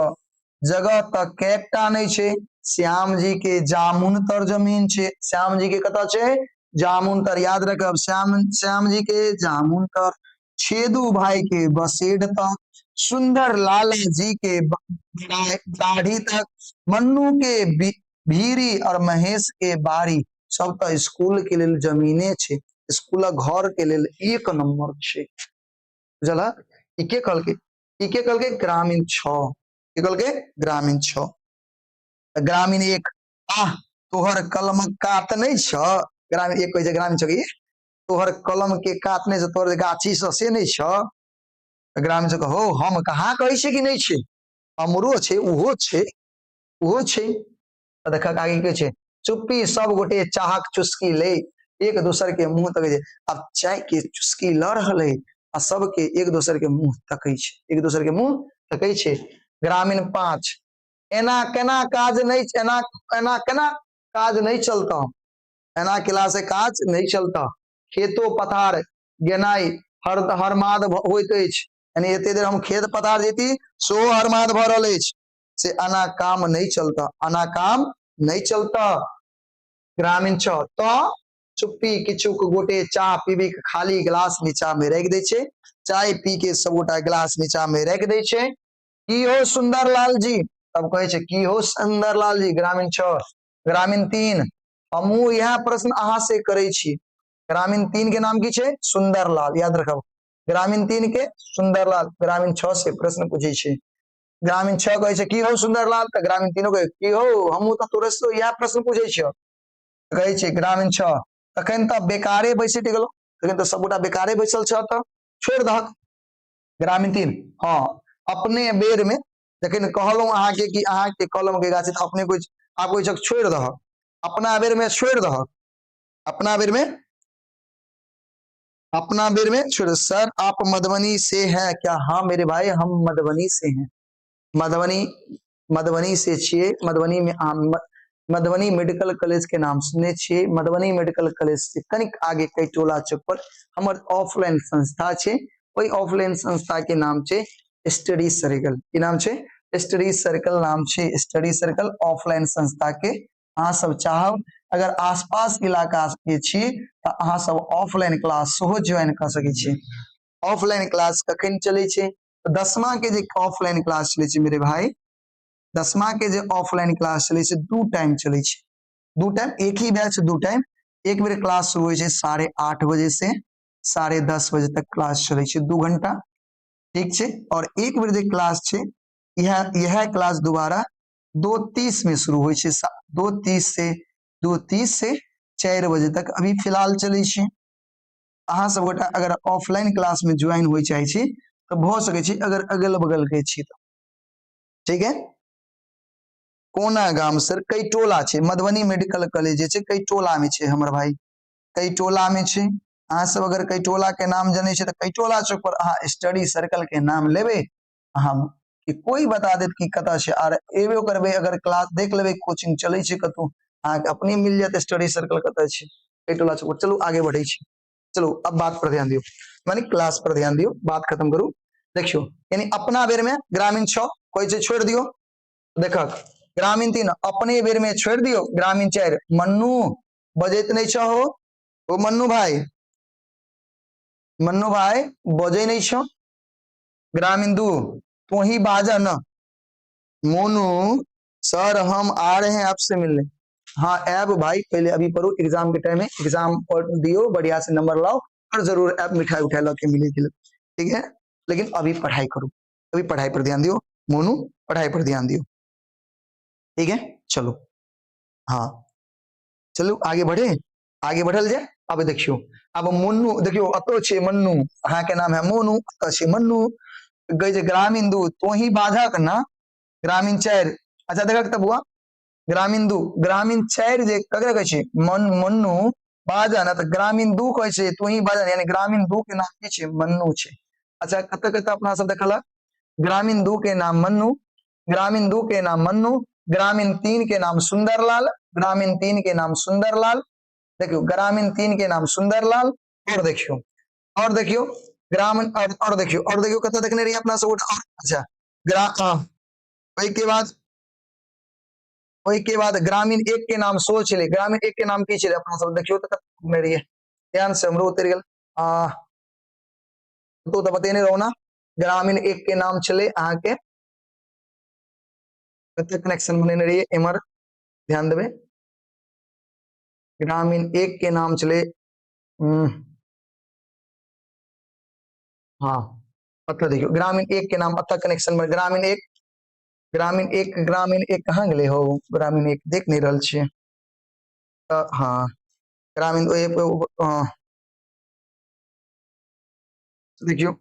जगह तऽ कैकटा नहि छै, श्याम जी के जामुन तर जमीन छै। श्याम जी के कतऽ छै? जामुन तर, याद रखब, श्याम श्याम जी के जामुन तर, छेदू भाई के बसेड तक, सुंदर लाला जी के दाढ़ी तक, मन्नू के भीरी और महेश के बाड़ी, सब तऽ स्कूल के लेल जमीने छै, स्कूलक घर के लेल एक नंबर छै। बुझल? ई के कहलकै? ई के कहलकै? ग्रामीण 6। के कहलकै? ग्रामीण 6। ग्रामीण 1, आह तोहर कलमक कात नहि छ? ग्रामीण 1 कहै छै ग्रामीण 6 के, तोहर कलम के कात नहि छ, तोहर गाछी से से नहि छ? ग्रामीण 6, हो हम कहाँ कहै छियै कि नहि छै, हमरो छै, ओहो छै, ओहो छै। तऽ देखक आगे की छै। चुप्पी, सब गोटे चाहक चुस्की ले एक दोसर के मुंह तकै छै। आब चाय के चुस्की लऽ रहल है आ सबके एक दोसर के मुंह तकै छै, एक दोसर के मुंह तकै छै। ग्रामीण 5, एना केना काज नहि, एना एना केना काज नहि चलता, एना केला से काज नहि चलता, खेतो पथार गेनाइ हर हरमाद होइत अछि, यानी एते देर हम खेत पथार जैती सेहो हरमाद भऽ रहल अछि, से एना काम नहि चलता, एना काम नहि चलता। ग्रामीण 6, तऽ चुप्पी, किछु गोटे चाह पीबी के खाली गिलास नीचा में राखि दै छै, चाय पी के सब गोटा गिलास नीचा में राखि दै छै। की हो सुंदर लाल जी? तब कहै छै, की हो सुंदर लाल जी? ग्रामीण 6, ग्रामीण 3, हमहूँ इएह प्रश्न अहाँ से करै छी। ग्रामीण 3 के नाम की छै? सुंदर लाल, याद रखब, ग्रामीण 3 के सुंदर लाल। ग्रामीण 6 से प्रश्न पूछै छै। ग्रामीण 6 कहै छै, की हो सुंदर लाल? तऽ ग्रामीण 3 कहै, की हो, हमहूँ तऽ तोरे से इएह प्रश्न पूछै छियौ। कहै छै ग्रामीण 6, तखन तऽ बेकारे बैसि गेलौ, तखन तऽ सबगोटा बेकारे बैसल छह, तऽ छोड़ि दहक। ग्रामीण 3, हँ अपने बेर में जखन कहलहुँ अहाँके कि अहाँके कलम के गाछ, तऽ अपने कोइ आब कोइ छोड़ि दहक, अपना बेर में छोड़ि दहक, अपना बेर में, अपना बेर में छोड़। सर आप मधुबनी से हैं क्या? हाँ मेरे भाई, हम मधुबनी से हैं, मधुबनी, मधुबनी से छियै। मधुबनी में मधुबनी मेडिकल कॉलेज के नाम सुनने छियै? मधुबनी मेडिकल कॉलेज से कनिक आगे कैटोला चौक पर हमर ऑफलाइन संस्था छै। ओहि ऑफलाइन संस्था के नाम छै स्टडी सर्कल। की नाम छै? स्टडी सर्कल नाम छै, स्टडी सर्कल ऑफलाइन संस्था के। अहाँ सब चाहब, अगर आसपास इलाका के छी, तऽ अहाँ सब ऑफलाइन क्लास सेहो ज्वाइन कऽ सकै छी। ऑफलाइन क्लास कखन चलै छै? 10मा के जे ऑफलाइन क्लास चलै छै मेरे भाई, 10मा के जे ऑफलाइन क्लास चलै छै, 2 टाइम चलै छै, 2 टाइम, एक ही बैच, 2 टाइम। एक बेर क्लास शुरू होइ छै 8:30 बजे से 10:30 बजे तक क्लास चलै छै, 2 घंटा, ठीक छै। और एक बेर जे क्लास छै, इएह इएह क्लास दोबारा 2:30 में शुरू होइ छै, 2:30 से, 2:30 से 4 बजे तक अभी फिलहाल चलै छै। अहाँ सब गोटा अगर ऑफलाइन क्लास में ज्वाइन होइ चाहै छी तऽ भऽ सकै छी, अगर अगल बगल के छी तऽ ठीक है। कोना गाम सर? कैटोला छै, मधुबनी मेडिकल कॉलेज जे छै कैटोला में छै हमर भाई, कैटोला में छै। अहाँ सब अगर कैटोला के नाम जनै छै तऽ कैटोला चौक पर अहाँ स्टडी सर्कल के नाम लेबै, अहाँ कि कोई बता देत कि कतऽ छै। आर एबो करबै अगर क्लास देख लेबै, कोचिंग चलै छै कतौ, अहाँके अपने मिल जायत स्टडी सर्कल कतऽ छै कैटोला चौक पर। चलू आगे बढ़ै छी, चलू अब बात पर ध्यान दियौ, माने क्लास पर ध्यान दियौ, बात खत्म करू। देखियौ, यानी अपना बेर में ग्रामीण 6 कहै छै छोड़ि दियौ। देखक, ग्रामीण 3, अपने बेर में छोड़ि दियौ। ग्रामीण 4, मन्नू बजैत नहि छहो, ओ मन्नू भाई, मन्नू भाई बजै नहि छौ। ग्रामीण 2, तू ही बाजा न। मोनू सर हम आ रहे हैं आपसे मिलने। हाँ ऐब भाई, पहले अभी पढ़ो, एग्जाम के टाइम है, एग्जाम और दियो, बढ़िया से नंबर लाओ और जरूर ऐप मिठाई उठाई ला के मिले के लिए, ठीक है। लेकिन अभी पढ़ाई करो, अभी पढ़ाई पर ध्यान दियो मोनू, पढ़ाई पर ध्यान दियो, ठीक है। चलो, हाँ चलू आगे बढ़े, आगे बढ़ल जाए। अब देखियो, अब मुन्नू देखियो, अतो छे मन्नू, अहाँ के नाम है मोनू, अतो छे मन्नू। गई जे ग्रामीण 2, तो ही बाधक ना। ग्रामीण 4, अच्छा देखक त बुआ, ग्रामीण दू, ग्रामीण चारि जे ककरा कहै छै? मन मन्नू बाजन। तऽ ग्रामीण दू कहै छै तू ही बाजन, यानी ग्रामीण दू के नाम की छै? मन्नू छै। अच्छा, कतऽ कतऽ अपना सब देखलक? ग्रामीण दू के नाम मन्नू, ग्रामीण दू के नाम मन्नू, ग्रामीण तीन के नाम सुंदरलाल, ग्रामीण तीन के नाम सुंदरलाल। देखियौ, ग्रामीण तीन के नाम सुंदरलाल। और देखियौ, और देखियौ ग्रामीण, और देखियौ, और देखियौ कतऽ देखने रहियै अपना सब? अच्छा, ओहिके बाद, ओहिके बाद ग्रामीण एक के नाम सो छलै। ग्रामीण एक के नाम की छलै? अपना सब देखियौ तऽ कतऽ रहियै, ध्यान से हमरो उतरि गेल। आ तो तऽ बतेने रहू ना, ग्रामीण एक के नाम छलै अहाँके। कते कनेक्शन बनेने रहियै एम्हर, ध्यान देबै। ग्रामीण एक के नाम छलै, हाँ, अतः देखियौ ग्रामीण एक के नाम अतः कनेक्शन में ग्रामीण एक, ग्रामीण एक, ग्रामीण एक कहाँ गेलै हो? ग्रामीण एक देख नहीं रहल छियै। तऽ हाँ, ग्रामीण एक, हाँ, देखियौ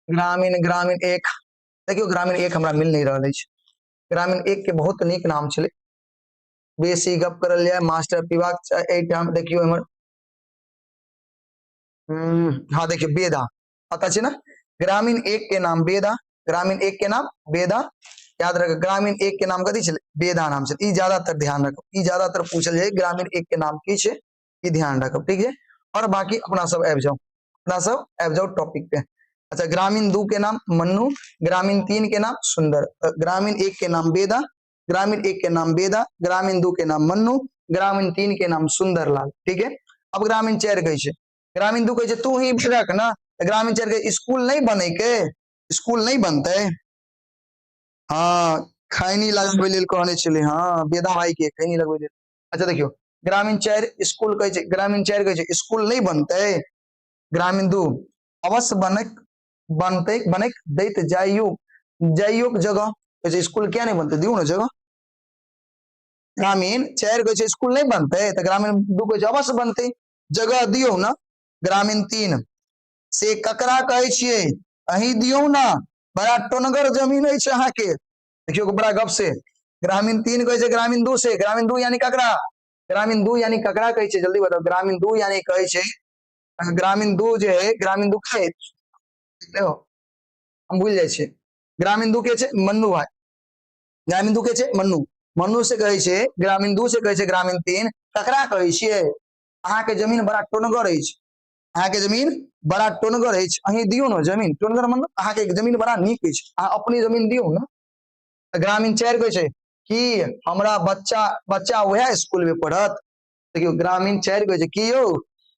ग्रामीण, ग्रामीण एक, देखियौ ग्रामीण एक हमरा मिल नहीं रहल अछि। ग्रामीण एक के बहुत नीक नाम छलै। बेसी गप करल जाय, मास्टर पीबाक चाही एहिठाम। देखियौ एम्हर, हाँ, देखियौ बेदा पता छै ना? ग्रामीण एक के नाम बेदा, ग्रामीण एक के नाम बेदा। याद रख, ग्रामीण एक के नाम कथी छलै? बेदा नाम छलै। ई ज्यादातर ध्यान रखब, ई ज्यादातर पूछल जाय, ग्रामीण एक के नाम की छै, ई ध्यान रखब, ठीक है? और बाकी अपना सब आबि जाओ, अपना सब आबि जाओ टॉपिक पे। अच्छा, ग्रामीण दू के नाम मन्नू, ग्रामीण तीन के नाम सुंदर, ग्रामीण एक के नाम बेदा, ग्रामीण एक के नाम बेदा, ग्रामीण दू के नाम मन्नू, ग्रामीण तीन के नाम सुंदर लाल, ठीक है? अब ग्रामीण चारि कहै छै, ग्रामीण दू कहै छै तू ही रख ना। ग्रामीण चारि के स्कूल नहीं बने के, स्कूल नहीं बनते। हाँ, खैनी लगबै लेल कहने छलै। हाँ, बेदा भाई के खैनी लगबै लेल। अच्छा, देखियौ ग्रामीण चारि स्कूल कहै छै, ग्रामीण चारि कहै छै स्कूल नहीं बनते। ग्रामीण दू अवश्य बनक, बनते, बनक दैत जाइयो, जाइयो के जगह। कहै छै स्कूल किया नहीं बनते, दियौ ने जगह। ग्रामीण चारि कहै छै स्कूल नहीं बनते, तऽ ग्रामीण दू कहै छै अवश्य बनते, जगह दियौ ने। ग्रामीण तीन से ककरा कहै छियै, अहीं दियौ ने, बड़ा टोनगर जमीन अछि अहाँके। देखियौ बड़ा गप से ग्रामीण तीन कहै छै ग्रामीण दू से, ग्रामीण दू यानी ककरा, ग्रामीण दू यानी ककरा कहै छै, जल्दी बताउ। ग्रामीण दू यानी कहै छै, ग्रामीण दू जे है, ग्रामीण दू के देखो हम भूल जाइ छियै। ग्रामीण दू के छै मन्नू भाई, ग्रामीण दू के छै मन्नू, मन्नू से कहै छै ग्रामीण दू से कहै छै ग्रामीण तीन ककरा कहै छियै, अहाँके जमीन बड़ा टोनगर अछि, अहाँके जमीन बड़ा टोनगर अछि, अहीं दियौ ने जमीन। टोनगर मतलब अहाँके जमीन बड़ा नीक अछि, अहाँ अपने जमीन दियौ ने। ग्रामीण चारि कहै छै कि हमरा बच्चा, बच्चा वएह स्कूल में पढ़त। देखियौ ग्रामीण चारि कहै छै कि यौ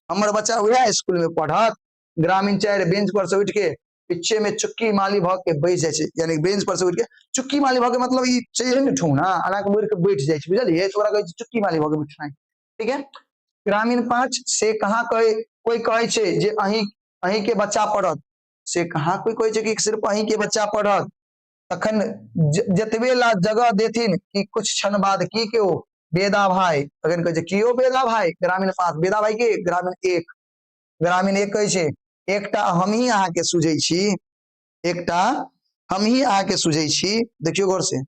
हमर बच्चा वएह स्कूल में पढ़त। ग्रामीण चारि बेंच पर से उठि के पीछे में चुक्की माली भऽ के बैस जाइ छै, यानी बेंच पर से उठि के चुक्की माली भऽ के, मतलब ई छै ने ठेहुना एना के मुड़ि के बैठ जाइ छै, बुझलियै? तऽ ओकरा कहै छै चुक्की माली भऽ के बैठनाइ, ठीक है? ग्रामीण पाँच से कहाँ कहै, कोइ कहै छै जे अहीं, अहीं के बच्चा पढ़त, से कहाँ कोइ कहै छै कि सिर्फ अहीं के बच्चा पढ़त। तखन जतबे ला जगह देथिन कि कुछ क्षण बाद की के ओ बेदा भाई, तखन कहै छै की ओ बेदा भाई, ग्रामीण पाँच बेदा भाई के ग्रामीण एक, ग्रामीण एक कहै छै एकटा हमही अहाँके सुझै छी, एकटा हमही अहाँके सुझै छी। देखियौ गौर से,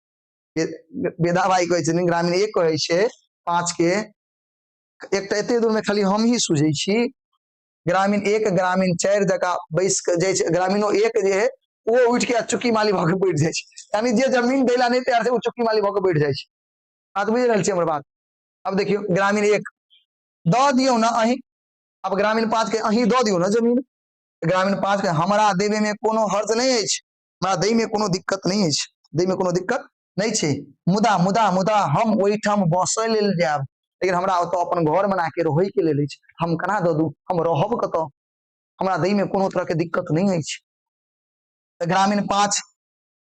बेदा भाई कहै छथिन, ग्रामीण एक कहै छै पाँच के, एकटा एते दूर में खाली हमही सुझै छी। ग्रामीण एक ग्रामीण चारि जकाँ बैस के जाइ छै, ग्रामीणो एक जे है ओ उठि के चुक्की माली भऽ के बैठ जाइ छै, यानी जे जमीन दै ला नहि तैयार छै ओ चुक्की माली भऽ के बैठ जाइ छै। बात बुझि रहल छी हमर बात? अब देखियौ ग्रामीण एक दऽ दियौ ने अहीं, अब ग्रामीण पाँच के अहीं दऽ दियौ ने जमीन। ग्रामीण पाँच के हमरा देवे में कोनो हर्ज नहि अछि, हमरा दै में कोनो दिक्कत नहि अछि, दै में कोनो दिक्कत नहि छै, मुदा मुदा मुदा हम ओहिठाम बसय लेल जायब, लेकिन हमरा ओतऽ अपन घर बना के रहै के लेल अछि, हम केना दऽ दू, हम रहब कतऽ, हमरा दै में कोनो तरह के दिक्कत नहि अछि। तऽ ग्रामीण पाँच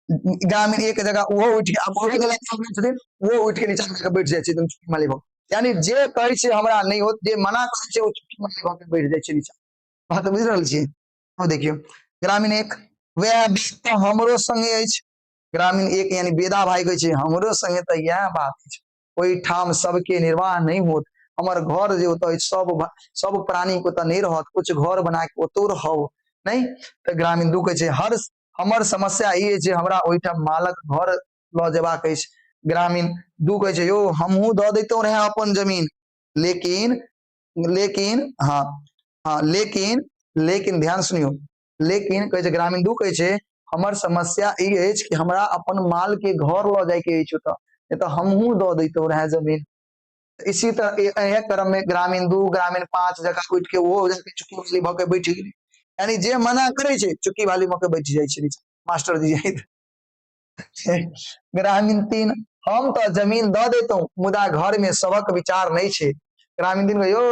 ग्रामीण एक जगह ओहो उठि के, आब ओहो छथिन, ओहो उठि के नीचा के बैठ जाइ छै एकदम चुटकी माली भऽ, यानी जे कहै छै हमरा नहि होत, जे मना करै छै ओ चुटकी माली भऽ के बैठ जाइ छै नीचा। बात बुझि रहल छियै? अब देखियौ ग्रामीण एक वएह बात तऽ हमरो संगे अछि। ग्रामीण एक यानी बेदा भाई कहै छै हमरो संगे तऽ इएह बात अछि, ओहिठाम सबके निर्वाह नहि होत, हमर घर जे ओतऽ अछि सब सब प्राणी के ओतऽ नहि रहत, कुछ घर बना के ओतौ रहब नहि। तऽ ग्रामीण दू कहै छै हर हमर समस्या ई अछि जे हमरा ओहिठाम मालक घर लऽ जेबाक अछि। ग्रामीण दू कहै छै, यौ हमहूँ दऽ दैतहुँ रहए अपन जमीन, लेकिन लेकिन हँ हँ लेकिन लेकिन ध्यान सुनियौ, लेकिन कहै छै ग्रामीण दू कहै छै, हमर समस्या ई अछि कि हमरा अपन माल के घर लऽ जायके अछि ओतऽ, नहि तऽ हमहूँ दऽ दैतहुँ रहए जमीन। इसी तरह एहे क्रम में ग्रामीण दू, ग्रामीण पांच जगह उठि के ओहो जाके चुक्की वाली भऽ के बैठ गेलै। यानी जे मना करै छै चुक्की वाली भऽ के बैठ जाइ छै नीचा, मास्टर जी जाइत। ग्रामीण तीन, हम तऽ जमीन दऽ दैतहुँ मुदा घर में सबक विचार नहि छै। ग्रामीण तीन, यौ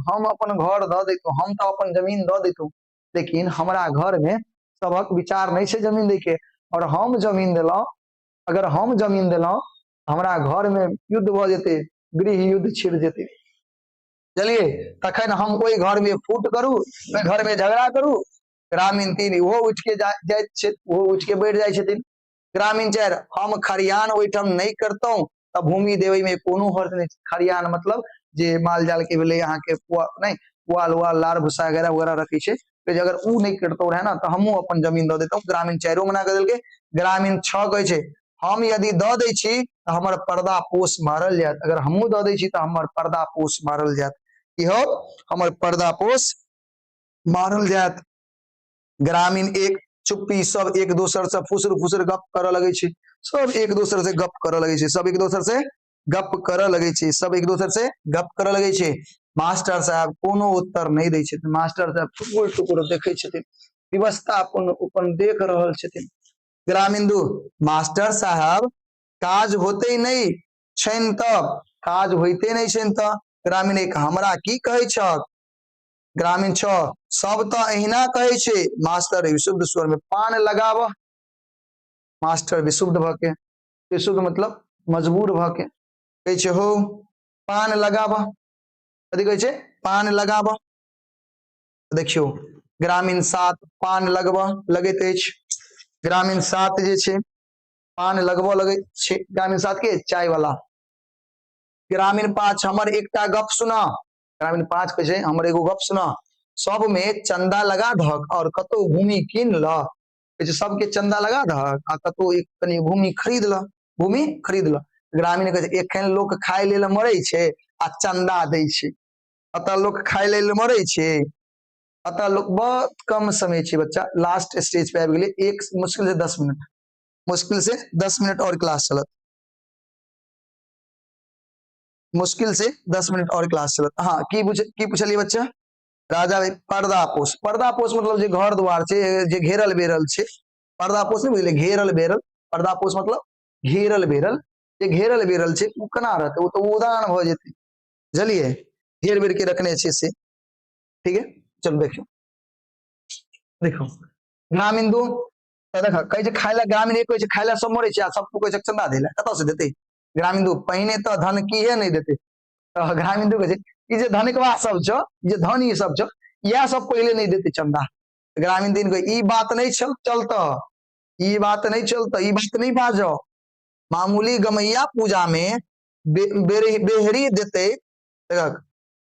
हम अपन घर दऽ दैतहुँ, हम तऽ अपन जमीन दऽ दैतहुँ, लेकिन हमरा घर में सबक विचार नहि छै जमीन दै के, और हम जमीन देलहुँ, अगर हम जमीन देलहुँ हमरा घर में युद्ध भऽ जेतै, गृह युद्ध छिड़ जेतै। चलिए तखन हम ओहि घर में फूट करू, ओहि घर में झगड़ा करू। ग्रामीण तीन, ओहो उठि के जाइत छै, ओहो उठि के बैठ जाइ छथिन। ग्रामीण चारि, हम खरिहान ओहिठाम नहि करतहुँ तऽ भूमि देबै में कोनो हर्ज नहि। खरिहान मतलब जे माल जाल के भेलै अहाँके, नहि पुआल उआल लार भूसा वगैरह वगैरह रखै छै, जे अगर उ नहि करतौ रहै ने तऽ हमहूँ अपन जमीन दऽ देतहुँ। ग्रामीण चारिओ मना कऽ देलकै। ग्रामीण छह कहै छै, हम यदि दऽ दै छी तऽ हमर पर्दा पोष मारल जायत, अगर हमहूँ दऽ दै छी तऽ हमर पर्दा पोष मारल जायत। की हो? हमर पर्दा पोष मारल जायत। ग्रामीण एक, चुप्पी, सब एक दोसर से फुसुर फुसुर गप करऽ लगै छै, सब एक दोसर से गप करऽ लगै छै, सब एक दोसर से गप करऽ लगै छै, सब एक दोसर से गप करऽ लगै छै। मास्टर साहब कोनो उत्तर नहि दै छथिन। मास्टर साहब टुकुर टुकुर देखै छथिन, व्यवस्था अपन अपन देख रहल छथिन। ग्रामीण दू, मास्टर साहब काज होते नहि छनि तऽ, काज होइते नहि छनि तऽ। ग्रामीण एक, हमरा की कहै छह? ग्रामीण छह, सब तऽ अहिना कहै छै। मास्टर विशुद्ध स्वर में, पान लगाबह। मास्टर विशुद्ध भऽ के, विशुद्ध मतलब मजबूर भऽ के कहै छै, हो पान लगाबह। कथी कहै छै? पान लगाबह। देखियौ ग्रामीण सात पान लगबऽ लगैत अछि। ग्रामीण सात जे छै पान लगबऽ लगै छै। ग्रामीण सात के चाय वाला। ग्रामीण पाँच, हमर एकटा गप सुना। ग्रामीण पाँच कहै छै, हमर एगो गप सुना, सबमे चंदा लगा दहक और कतौ भूमि कीन ल। कहै छै सबके चंदा लगा दहक आ कतौ एक कनि भूमि खरीद ल, भूमि खरीद ल। ग्रामीण कहै छै, एखन लोक खाय लेल मरै छै आ चंदा दै छै। अतः लोक खाय लेल मरै छै, अतः लोक बहुत कम समय छै बच्चा, लास्ट स्टेज पे आबि गेलै। एक मुश्किल से 10 मिनट, मुश्किल से 10 मिनट और क्लास चलत, मुश्किल से 10 मिनट और क्लास चलत। हाँ, की पूछ, की पूछलिए बच्चा? राजा भाई, पर्दा पोष। पर्दा पोष मतलब जे घर द्वार छै, जे घेरल बेरल छै। पर्दा पोष नहि बुझलियै? घेरल बेरल। पर्दा पोष मतलब घेरल बेरल, जे घेरल बेरल छै ओ केना रहतै? ओ तऽ उदान भऽ जेतै, बुझलियै? घेर बेर के रखने छै से। ठीक है, चलू देखियौ, देखो ग्रामीण दू तऽ देख कहै छै खाय लए, ग्रामीण एक कहै छै खाय लए सब मरै छै आ सब कहै छै चंदा दै लए, कतऽ से देतै? ग्रामीण दू, पहिने तऽ धन कीहे नहि देतै। तऽ ग्रामीण दू कहै छै ई जे धनिकवा सब छौ, ई जे धनी सब छौ, इएह सब पहिले नहि देतै चंदा। ग्रामीण दिन कहै ई बात नहि चलतऽ, ई बात नहि चलतऽ, ई बात नहि बाजऽ। मामूली गमैया पूजा में बेहरी देतै। देखक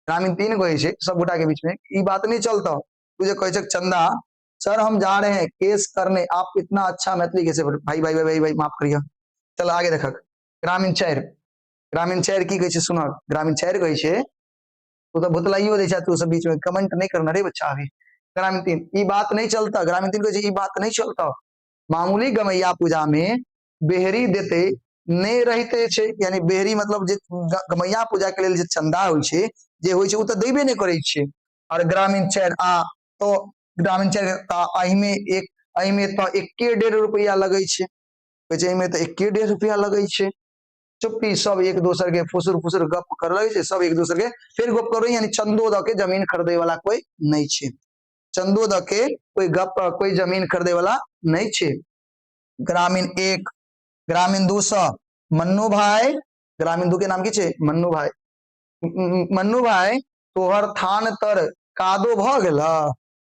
ग्रामीण तीन कहै छै सब गोटा के बीच में ई बात नहीं चलता, तू जे कहै छै चंदा। सर हम जा रहे हैं केस करने, आप इतना अच्छा मैथिली कैसे बोल-, भाई भाई भाई भाई भाई माफ करिए। चल आगे देखक ग्रामीण चारि, ग्रामीण चारि की कहै छै सुनक। ग्रामीण चारि कहै छै, तू तऽ भुतलाइयो दै छै, तू सब बीच में कमेंट नहीं करना रे बच्चा अभी। ग्रामीण तीन, ई बात नहीं चलता। ग्रामीण तीन कहै छै ई बात नहीं चलता, मामूली गमैया पूजा में बेहरी देते नहि रहिते छै। यानी बेहरी मतलब जे गमैया पूजा के लेल जे चंदा होइ छै, जे होइ छै, ओ तऽ देबे नहि करै छै। और ग्रामीण चारि आ तो ग्रामीण चारि तऽ एहिमे एक, एहिमे तऽ एके डेढ़ रुपैआ लगै छै। कहै छै एहिमे तऽ एके डेढ़ रुपैआ लगै छै। चुप्पी, सब एक दोसर के फुसुर फुसुर गप कर लगै छै, सब एक दोसर के फिर गप करू। यानी चंदो दऽ के जमीन खरीदै वाला कोई नहि छै, चंदो दऽ के कोई गप, कोई जमीन खरीदै वाला नहि छै। ग्रामीण एक, ग्रामीण दू सौ, मन्नू भाई, ग्रामीण दू के नाम की छै? मन्नू भाई। मन्नू भाई तोहर थान तर कादो भऽ गेल?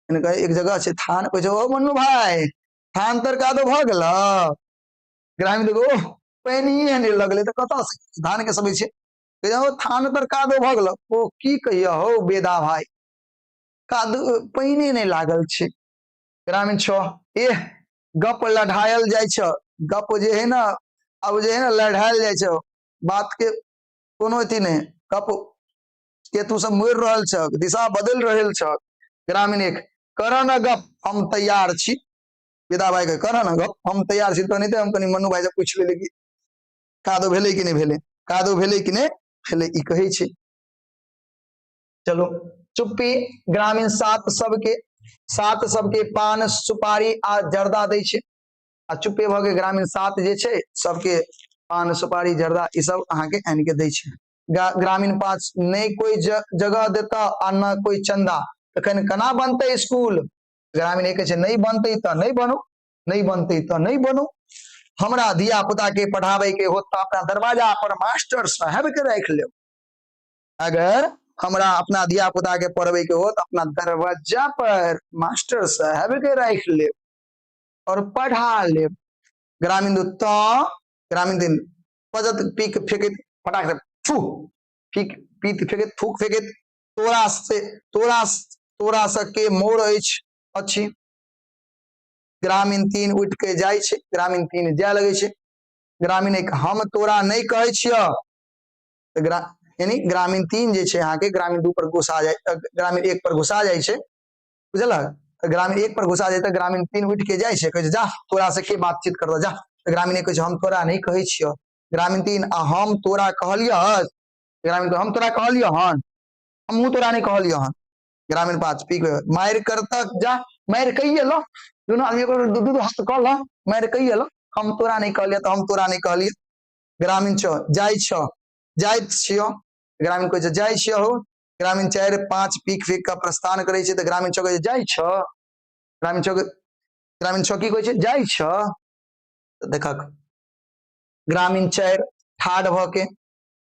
एक जगह छै थान, कहै छै ओ मन्नू भाई थान तर कादो भऽ गेल? ग्रामीण देखो पानिए नहि लगलै तऽ कतऽ से धान के समय छै। ओ थान तर कादो भऽ गेल? ओ की कहिया हौ बेदा भाई, कादो पानिए नहि लागल छै। ग्रामीण छह, एह गप लढ़ायल जाइ छ, गप जे है ने आब जे है ने लढ़ायल जाइ छै बात के कोनो अथी नहि। कप के तू सब मोड़ि रहल छह, दिशा बदलि रहल छह। ग्रामीण एक, कर न गप, हम तैयार छी। विदा भाई के कर न गप, हम तैयार छी। तऽ नहीं तऽ हम कनि मनु भाई से पूछि लेली कि कादो भेलै कि नहि भेलै, कादो भेलै कि नहि भेलै, ई कहै छै। चलो चुप्पी। ग्रामीण सात सबके, सात सबके पान सुपारी आ जर्दा दै छै आ चुप्पे भऽ के ग्रामीण सात जे छै सबके पान सुपारी जर्दा ई सब अहाँके आनि के दै छै। ग्रामीण पाँच, नहि कोइ जगह देता आ न कोइ चंदा, तखन केना बनतै स्कूल? ग्रामीण एक छै, नहि बनतै तऽ नहि बनू, नहि बनतै तऽ नहि बनू। हमरा धिया पुता के पढ़ाबै के होत तऽ अपना दरवाजा पर मास्टर साहेब के राखि लेब। अगर हमरा अपना धिया पुता के पढ़बै के होत, अपना दरवाजा पर मास्टर साहेब के राखि लेब और पढ़ा लेब। ग्रामीण दू तऽ ग्रामीण दिन पजत पीक फेकैत फटाक से फू पीक पीत फेकैत थूक फेकैत, तोरा से तोरा तोरा से के मोर अछि अछि। ग्रामीण तीन उठि के जाइ छै, ग्रामीण तीन जाय लगै छै। ग्रामीण एक, हम तोरा नहि कहै छियह। तऽ यानी ग्रामीण तीन जे छै अहाँके ग्रामीण दू पर घुसा जाइ, ग्रामीण एक पर घुसा जाइ छै, बुझलक? तऽ ग्रामीण एक पर घुसा जाइ तऽ ग्रामीण तीन उठि के जाइ छै, कहै छै जा तोरा से के बातचीत करतौ जा। तऽ ग्रामीण एक कहै छै हम तोरा नहि कहै छियह। ग्रामीण तीन, आ हम तोरा कहलियह? ग्रामीण हम तोरा कहलियह हन? हमहूँ तोरा नहि कहलियह हन। ग्रामीण पाँच, पी के मारि करतक जा, मारि कहिए लो, दुनू आदमी दू दू हाथ कऽ ल, मारि कहिए लो, हम तोरा नहि कहलियह तऽ हम तोरा नहि कहलियह। ग्रामीण छौ, जाइ छौ, जाइत छियौ। ग्रामीण कहै छै जाइ छियौ हौ। ग्रामीण चारि पाँच पीक फेक कऽ प्रस्थान करै छै तऽ ग्रामीण छौ कहै छै जाइ छौ। ग्रामीण छौ, ग्रामीण छौ की कहै छै? जाइ छौ। तऽ देखक ग्रामीण चारि ठाढ़ भऽ के,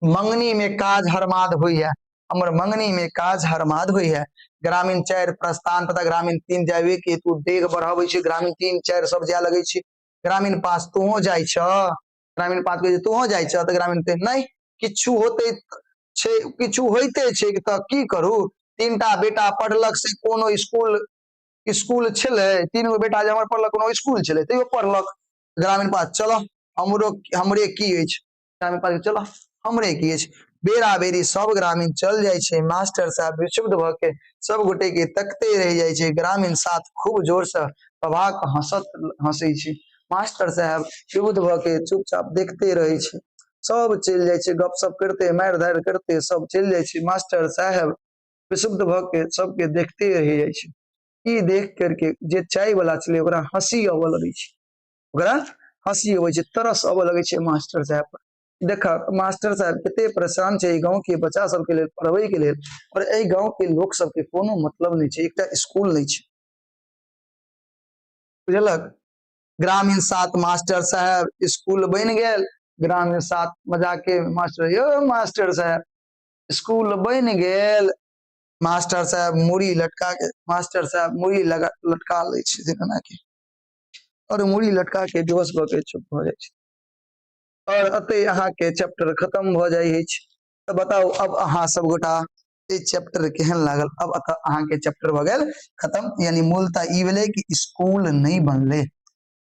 मंगनी में काज हरमाद होइया, हमर मंगनी में काज हरमाद होइया। ग्रामीण चारि प्रस्थान तथा ग्रामीण तीन जाबे के तू डेग बढ़ाबै छै। ग्रामीण तीन चारि सब जाय लगै छै। ग्रामीण पाँच, तूहो जाइ छह? ग्रामीण पाँच कहै छै तूहो जाइ छह? तऽ ग्रामीण तीन, नहि किछु होते छै, किछु होइते छै तऽ की करू? तीनटा बेटा पढ़लक से कोनो स्कूल स्कूल छलै? तीन गो बेटा जे हमर पढ़लक, कोनो स्कूल छलै? तैयो पढ़लक। ग्रामीण पाँच, चलो हमरो हमरे की अछि? ग्रामीण पाँच, चलो हमरे की अछि? बेरा बेरी सब ग्रामीण चल जाइ छै। मास्टर साहब विक्षुब्ध भऽ के सब गोटे के तकते रहि जाइ छै। ग्रामीण साथ खूब जोर से भभा कऽ हंसत हंसै छै। मास्टर साहब विबुध भऽ के चुपचाप देखते रहै छै। सब चलि जाइ छै, गपशप करिते मारि धारि करिते सब चलि जाइ छै। मास्टर साहेब विशुद्ध भऽ के सबके देखते रहि जाइ छै। ई देख करके जे चाय वाला छलै ओकरा हंसी अबऽ लगै छै, ओकरा हंसी अबै छै, तरस अबऽ लगै छै मास्टर साहेब पर। देख मास्टर साहेब कते परेशान छै एहि गाँव के बच्चा सबके लेल पढ़बै के लेल, और एहि गाँव के लोक सबके कोनो मतलब नहि छै, एकटा स्कूल नहि छै, बुझलक? ग्रामीण सात, मास्टर साहेब स्कूल बनि गेल। ग्रामीण सात मजाके, मास्टर यौ मास्टर साहेब स्कूल बनि गेल। मास्टर साहेब मुड़ी लटका के, मास्टर साहेब मुड़ी लगा लटका लै छै एना के और मुड़ी लटका के बेहोश भऽ के चुप भऽ जाइ छै। और एतै अहाँके चैप्टर खतम भऽ जाइ अछि। तऽ बताउ अब अहाँ सब गोटा ई चैप्टर केहन लागल? अब एतऽ अहाँके चैप्टर भऽ गेल खतम। यानी मूलतः ई भेलै कि स्कूल नहि बनलै,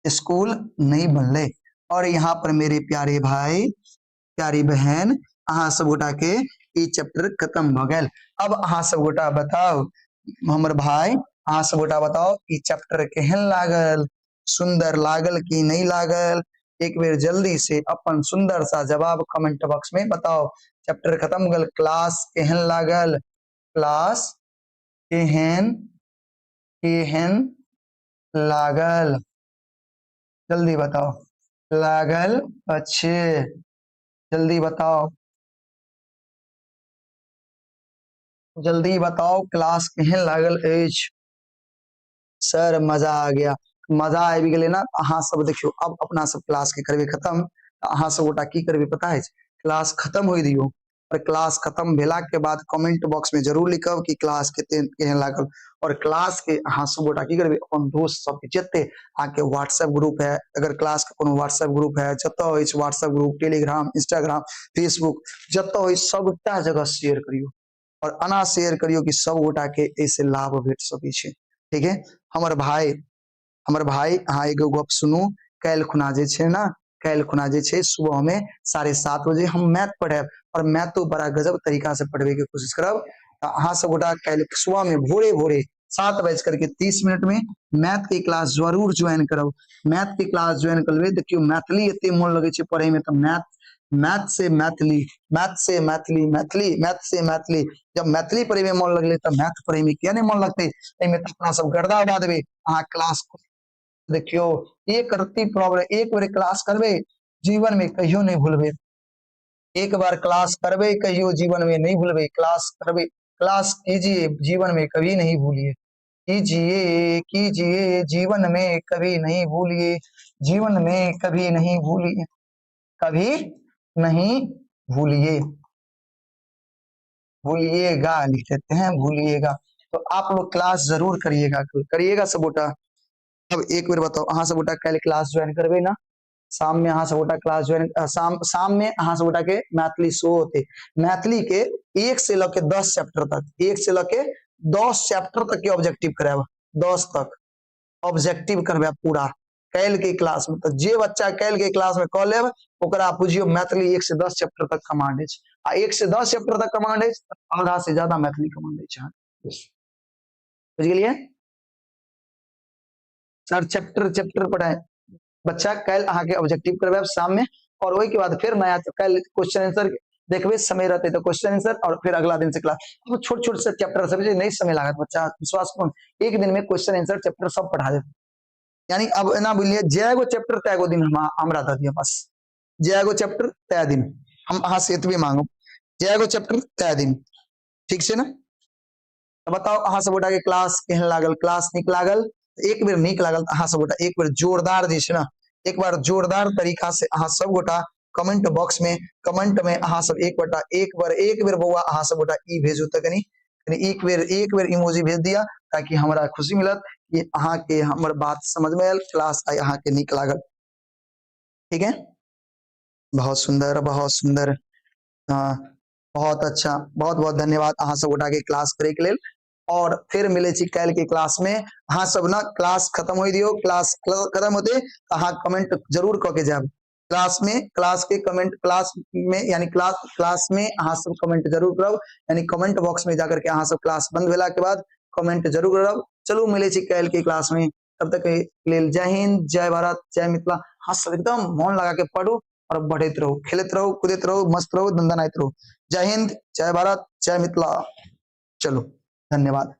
स्कूल नहि बनलै। और यहाँ पर मेरे प्यारे भाई प्यारी बहन अहाँ सब गोटा के ई चैप्टर खत्म भऽ गेल। अब अहाँ सब गोटा बताउ, हमर भाई अहाँ सब गोटा बताउ ई चैप्टर केहन लागल? सुंदर लागल कि नहीं लागल? एक बेर जल्दी से अपन सुंदर सा जवाब कमेंट बॉक्स में बताओ। चैप्टर खत्म गेल, क्लास केहन लागल? क्लास केहन केहन लागल जल्दी बताओ। लागल अच्छे, जल्दी बताओ, जल्दी बताओ क्लास केहन लागल अछि? सर मजा आ गया, मजा आबि गेलै ने। अहाँ सब देखियौ अब अपना सब क्लास के करबै खत्म। अहाँ सब गोटा की करबै पता अछि? क्लास खत्म होइ दियौ और क्लास खत्म भेला के बाद कमेंट बॉक्स में जरूर लिखब कि क्लास कते केहन लागल। और क्लास के अहाँ सब गोटा की करबै, अपन दोस्त सबके जते अहाँके व्हाट्सएप ग्रुप है, अगर क्लास के कोनो व्हाट्सएप ग्रुप है, जतऽ अछि WhatsApp group, Telegram, Instagram, Facebook, जतऽ अछि सबटा जगह शेयर करियौ। और एना शेयर करियौ कि सब गोटा के एहिसँ लाभ भेट सकै छै। ठीक है हमर भाई, हमर भाई अहाँ एगो गप सुनू, काल्हि खुना जे छै ने काल्हि खुना जे छै सुबह में 7:30 बजे हम मैथ पढ़ायब और मैथो बड़ा गजब तरीका से पढ़बे के कोशिश करब। तऽ अहाँ सब गोटा काल्हि सुबह में भोरे भोरे 7:30 में मैथ के क्लास जरूर ज्वाइन करब। मैथ के क्लास ज्वाइन कर लेबै, देखियौ मैथिली एते मोन लगै छै पढ़े में, तऽ मैथ, मैथ से मैथिली, मैथ से मैथिली, मैथिली, मैथ से मैथिली। जब मैथिली पढ़े में मन लगले तऽ मैथ पढ़े में किया नहीं मन लगते? एहिमे तऽ अपना सब गर्दा उड़ा देबै। अहाँ क्लास देखियौ, एक रत्ती प्रॉब्लम, एक बेर क्लास करबै जीवन में कहियो नहीं भूलबै। एक बार क्लास करबै कहियो जीवन में नहीं भूलबै। क्लास करबै, क्लास कीजिए, जीवन में कभी नहीं भूलिए। कीजिए कीजिए, जीवन में कभी नहीं भूलिए, जीवन में कभी नहीं भूलिए, कभी नहीं भूलिए, भूलिएगा लिख देते हैं, भूलिएगा। तो आप लोग क्लास जरूर करिएगा, करिएगा सब गोटा। अब एक बेर बताओ, अहाँ सब गोटा काल्हि क्लास ज्वाइन करबै ना? शाम में अहाँ सब गोटा क्लास ज्वाइन, शाम, शाम में अहाँ सब गोटा के मैथिली शो होते। मैथिली के 1 से लऽ के 10 चैप्टर तक, 1 से लऽ के 10 चैप्टर तक के ऑब्जेक्टिव करायब, 10 तक ऑब्जेक्टिव करबै पूरा काल्हि के क्लास में। तऽ जे बच्चा काल्हि के क्लास में कऽ लेब ओकरा बुझियौ मैथिली 1 से 10 चैप्टर तक कमांड अछि, आ 1 से 10 चैप्टर तक कमांड अछि, आधा से ज्यादा मैथिली कमांड अछि अहाँके। बुझि गेलियै? सर चैप्टर चैप्टर पढ़ाए बच्चा, काल्हि अहाँके ऑब्जेक्टिव करबायब शाम में, और ओहि के बाद फिर नया काल्हि क्वेश्चन आंसर देखबे, समय रहते तो क्वेश्चन आंसर, और फिर अगला दिन से क्लास। अब छोट छोट से चैप्टर सब जे नहीं समय लागत बच्चा, विश्वास करू एक दिन में क्वेश्चन आंसर चैप्टर सब पढ़ा देब। यानी अब एना बुझलियै, जै गो चैप्टर तै गो दिन हमरा दऽ दिअ, बस जै गो चैप्टर तै दिन हम अहाँ से एतबे मांगब, जै गो चैप्टर तै दिन, ठीक छै ने? तऽ बताउ अहाँ सब गोटा के क्लास केहन लागल? क्लास नीक लागल? एक बेर नीक लागल तऽ अहाँ सब गोटा एक बेर जोरदार जे छै ने, एक बार जोरदार तरीका से अहाँ सब गोटा कमेंट बॉक्स में, कमेंट में अहाँ सब एक गोटा, एक बार, एक बेर बौआ अहाँ सब गोटा ई भेजू तऽ कनी, कनी एक बेर, एक बेर इमोजी भेज दिया, ताकि हमरा खुशी मिलत कि अहाँ के हमर बात समझ में आयल, क्लास I अहाँ के नीक लागल। ठीक है, बहुत सुंदर, बहुत सुंदर, हाँ बहुत अच्छा, बहुत बहुत धन्यवाद अहाँ सब गोटा के क्लास करे के लेल। और फिर मिले छी काल्हि के क्लास में। अहाँ सब ना क्लास खत्म होई दियो, क्लास खत्म होते अहाँ कमेंट जरूर कऽ के जायब क्लास में, क्लास के कमेंट, क्लास में यानी क्लास, क्लास में अहाँ सब कमेंट जरूर करब, यानी कमेंट बॉक्स में जाकर के अहाँ सब क्लास बंद भेला के बाद कमेंट जरूर करब। चलू मिले छी काल्हि के क्लास में, तब तक के लेल जय हिंद, जय भारत, जय मिथिला। अहाँ सब एकदम मन लगा के पढ़ू और बढ़ैत रहू, खेलैत रहू, कूदैत रहू, मस्त रहू, दंदनाइत रहू। जय हिंद, जय भारत, जय मिथिला। चलू धन्यवाद।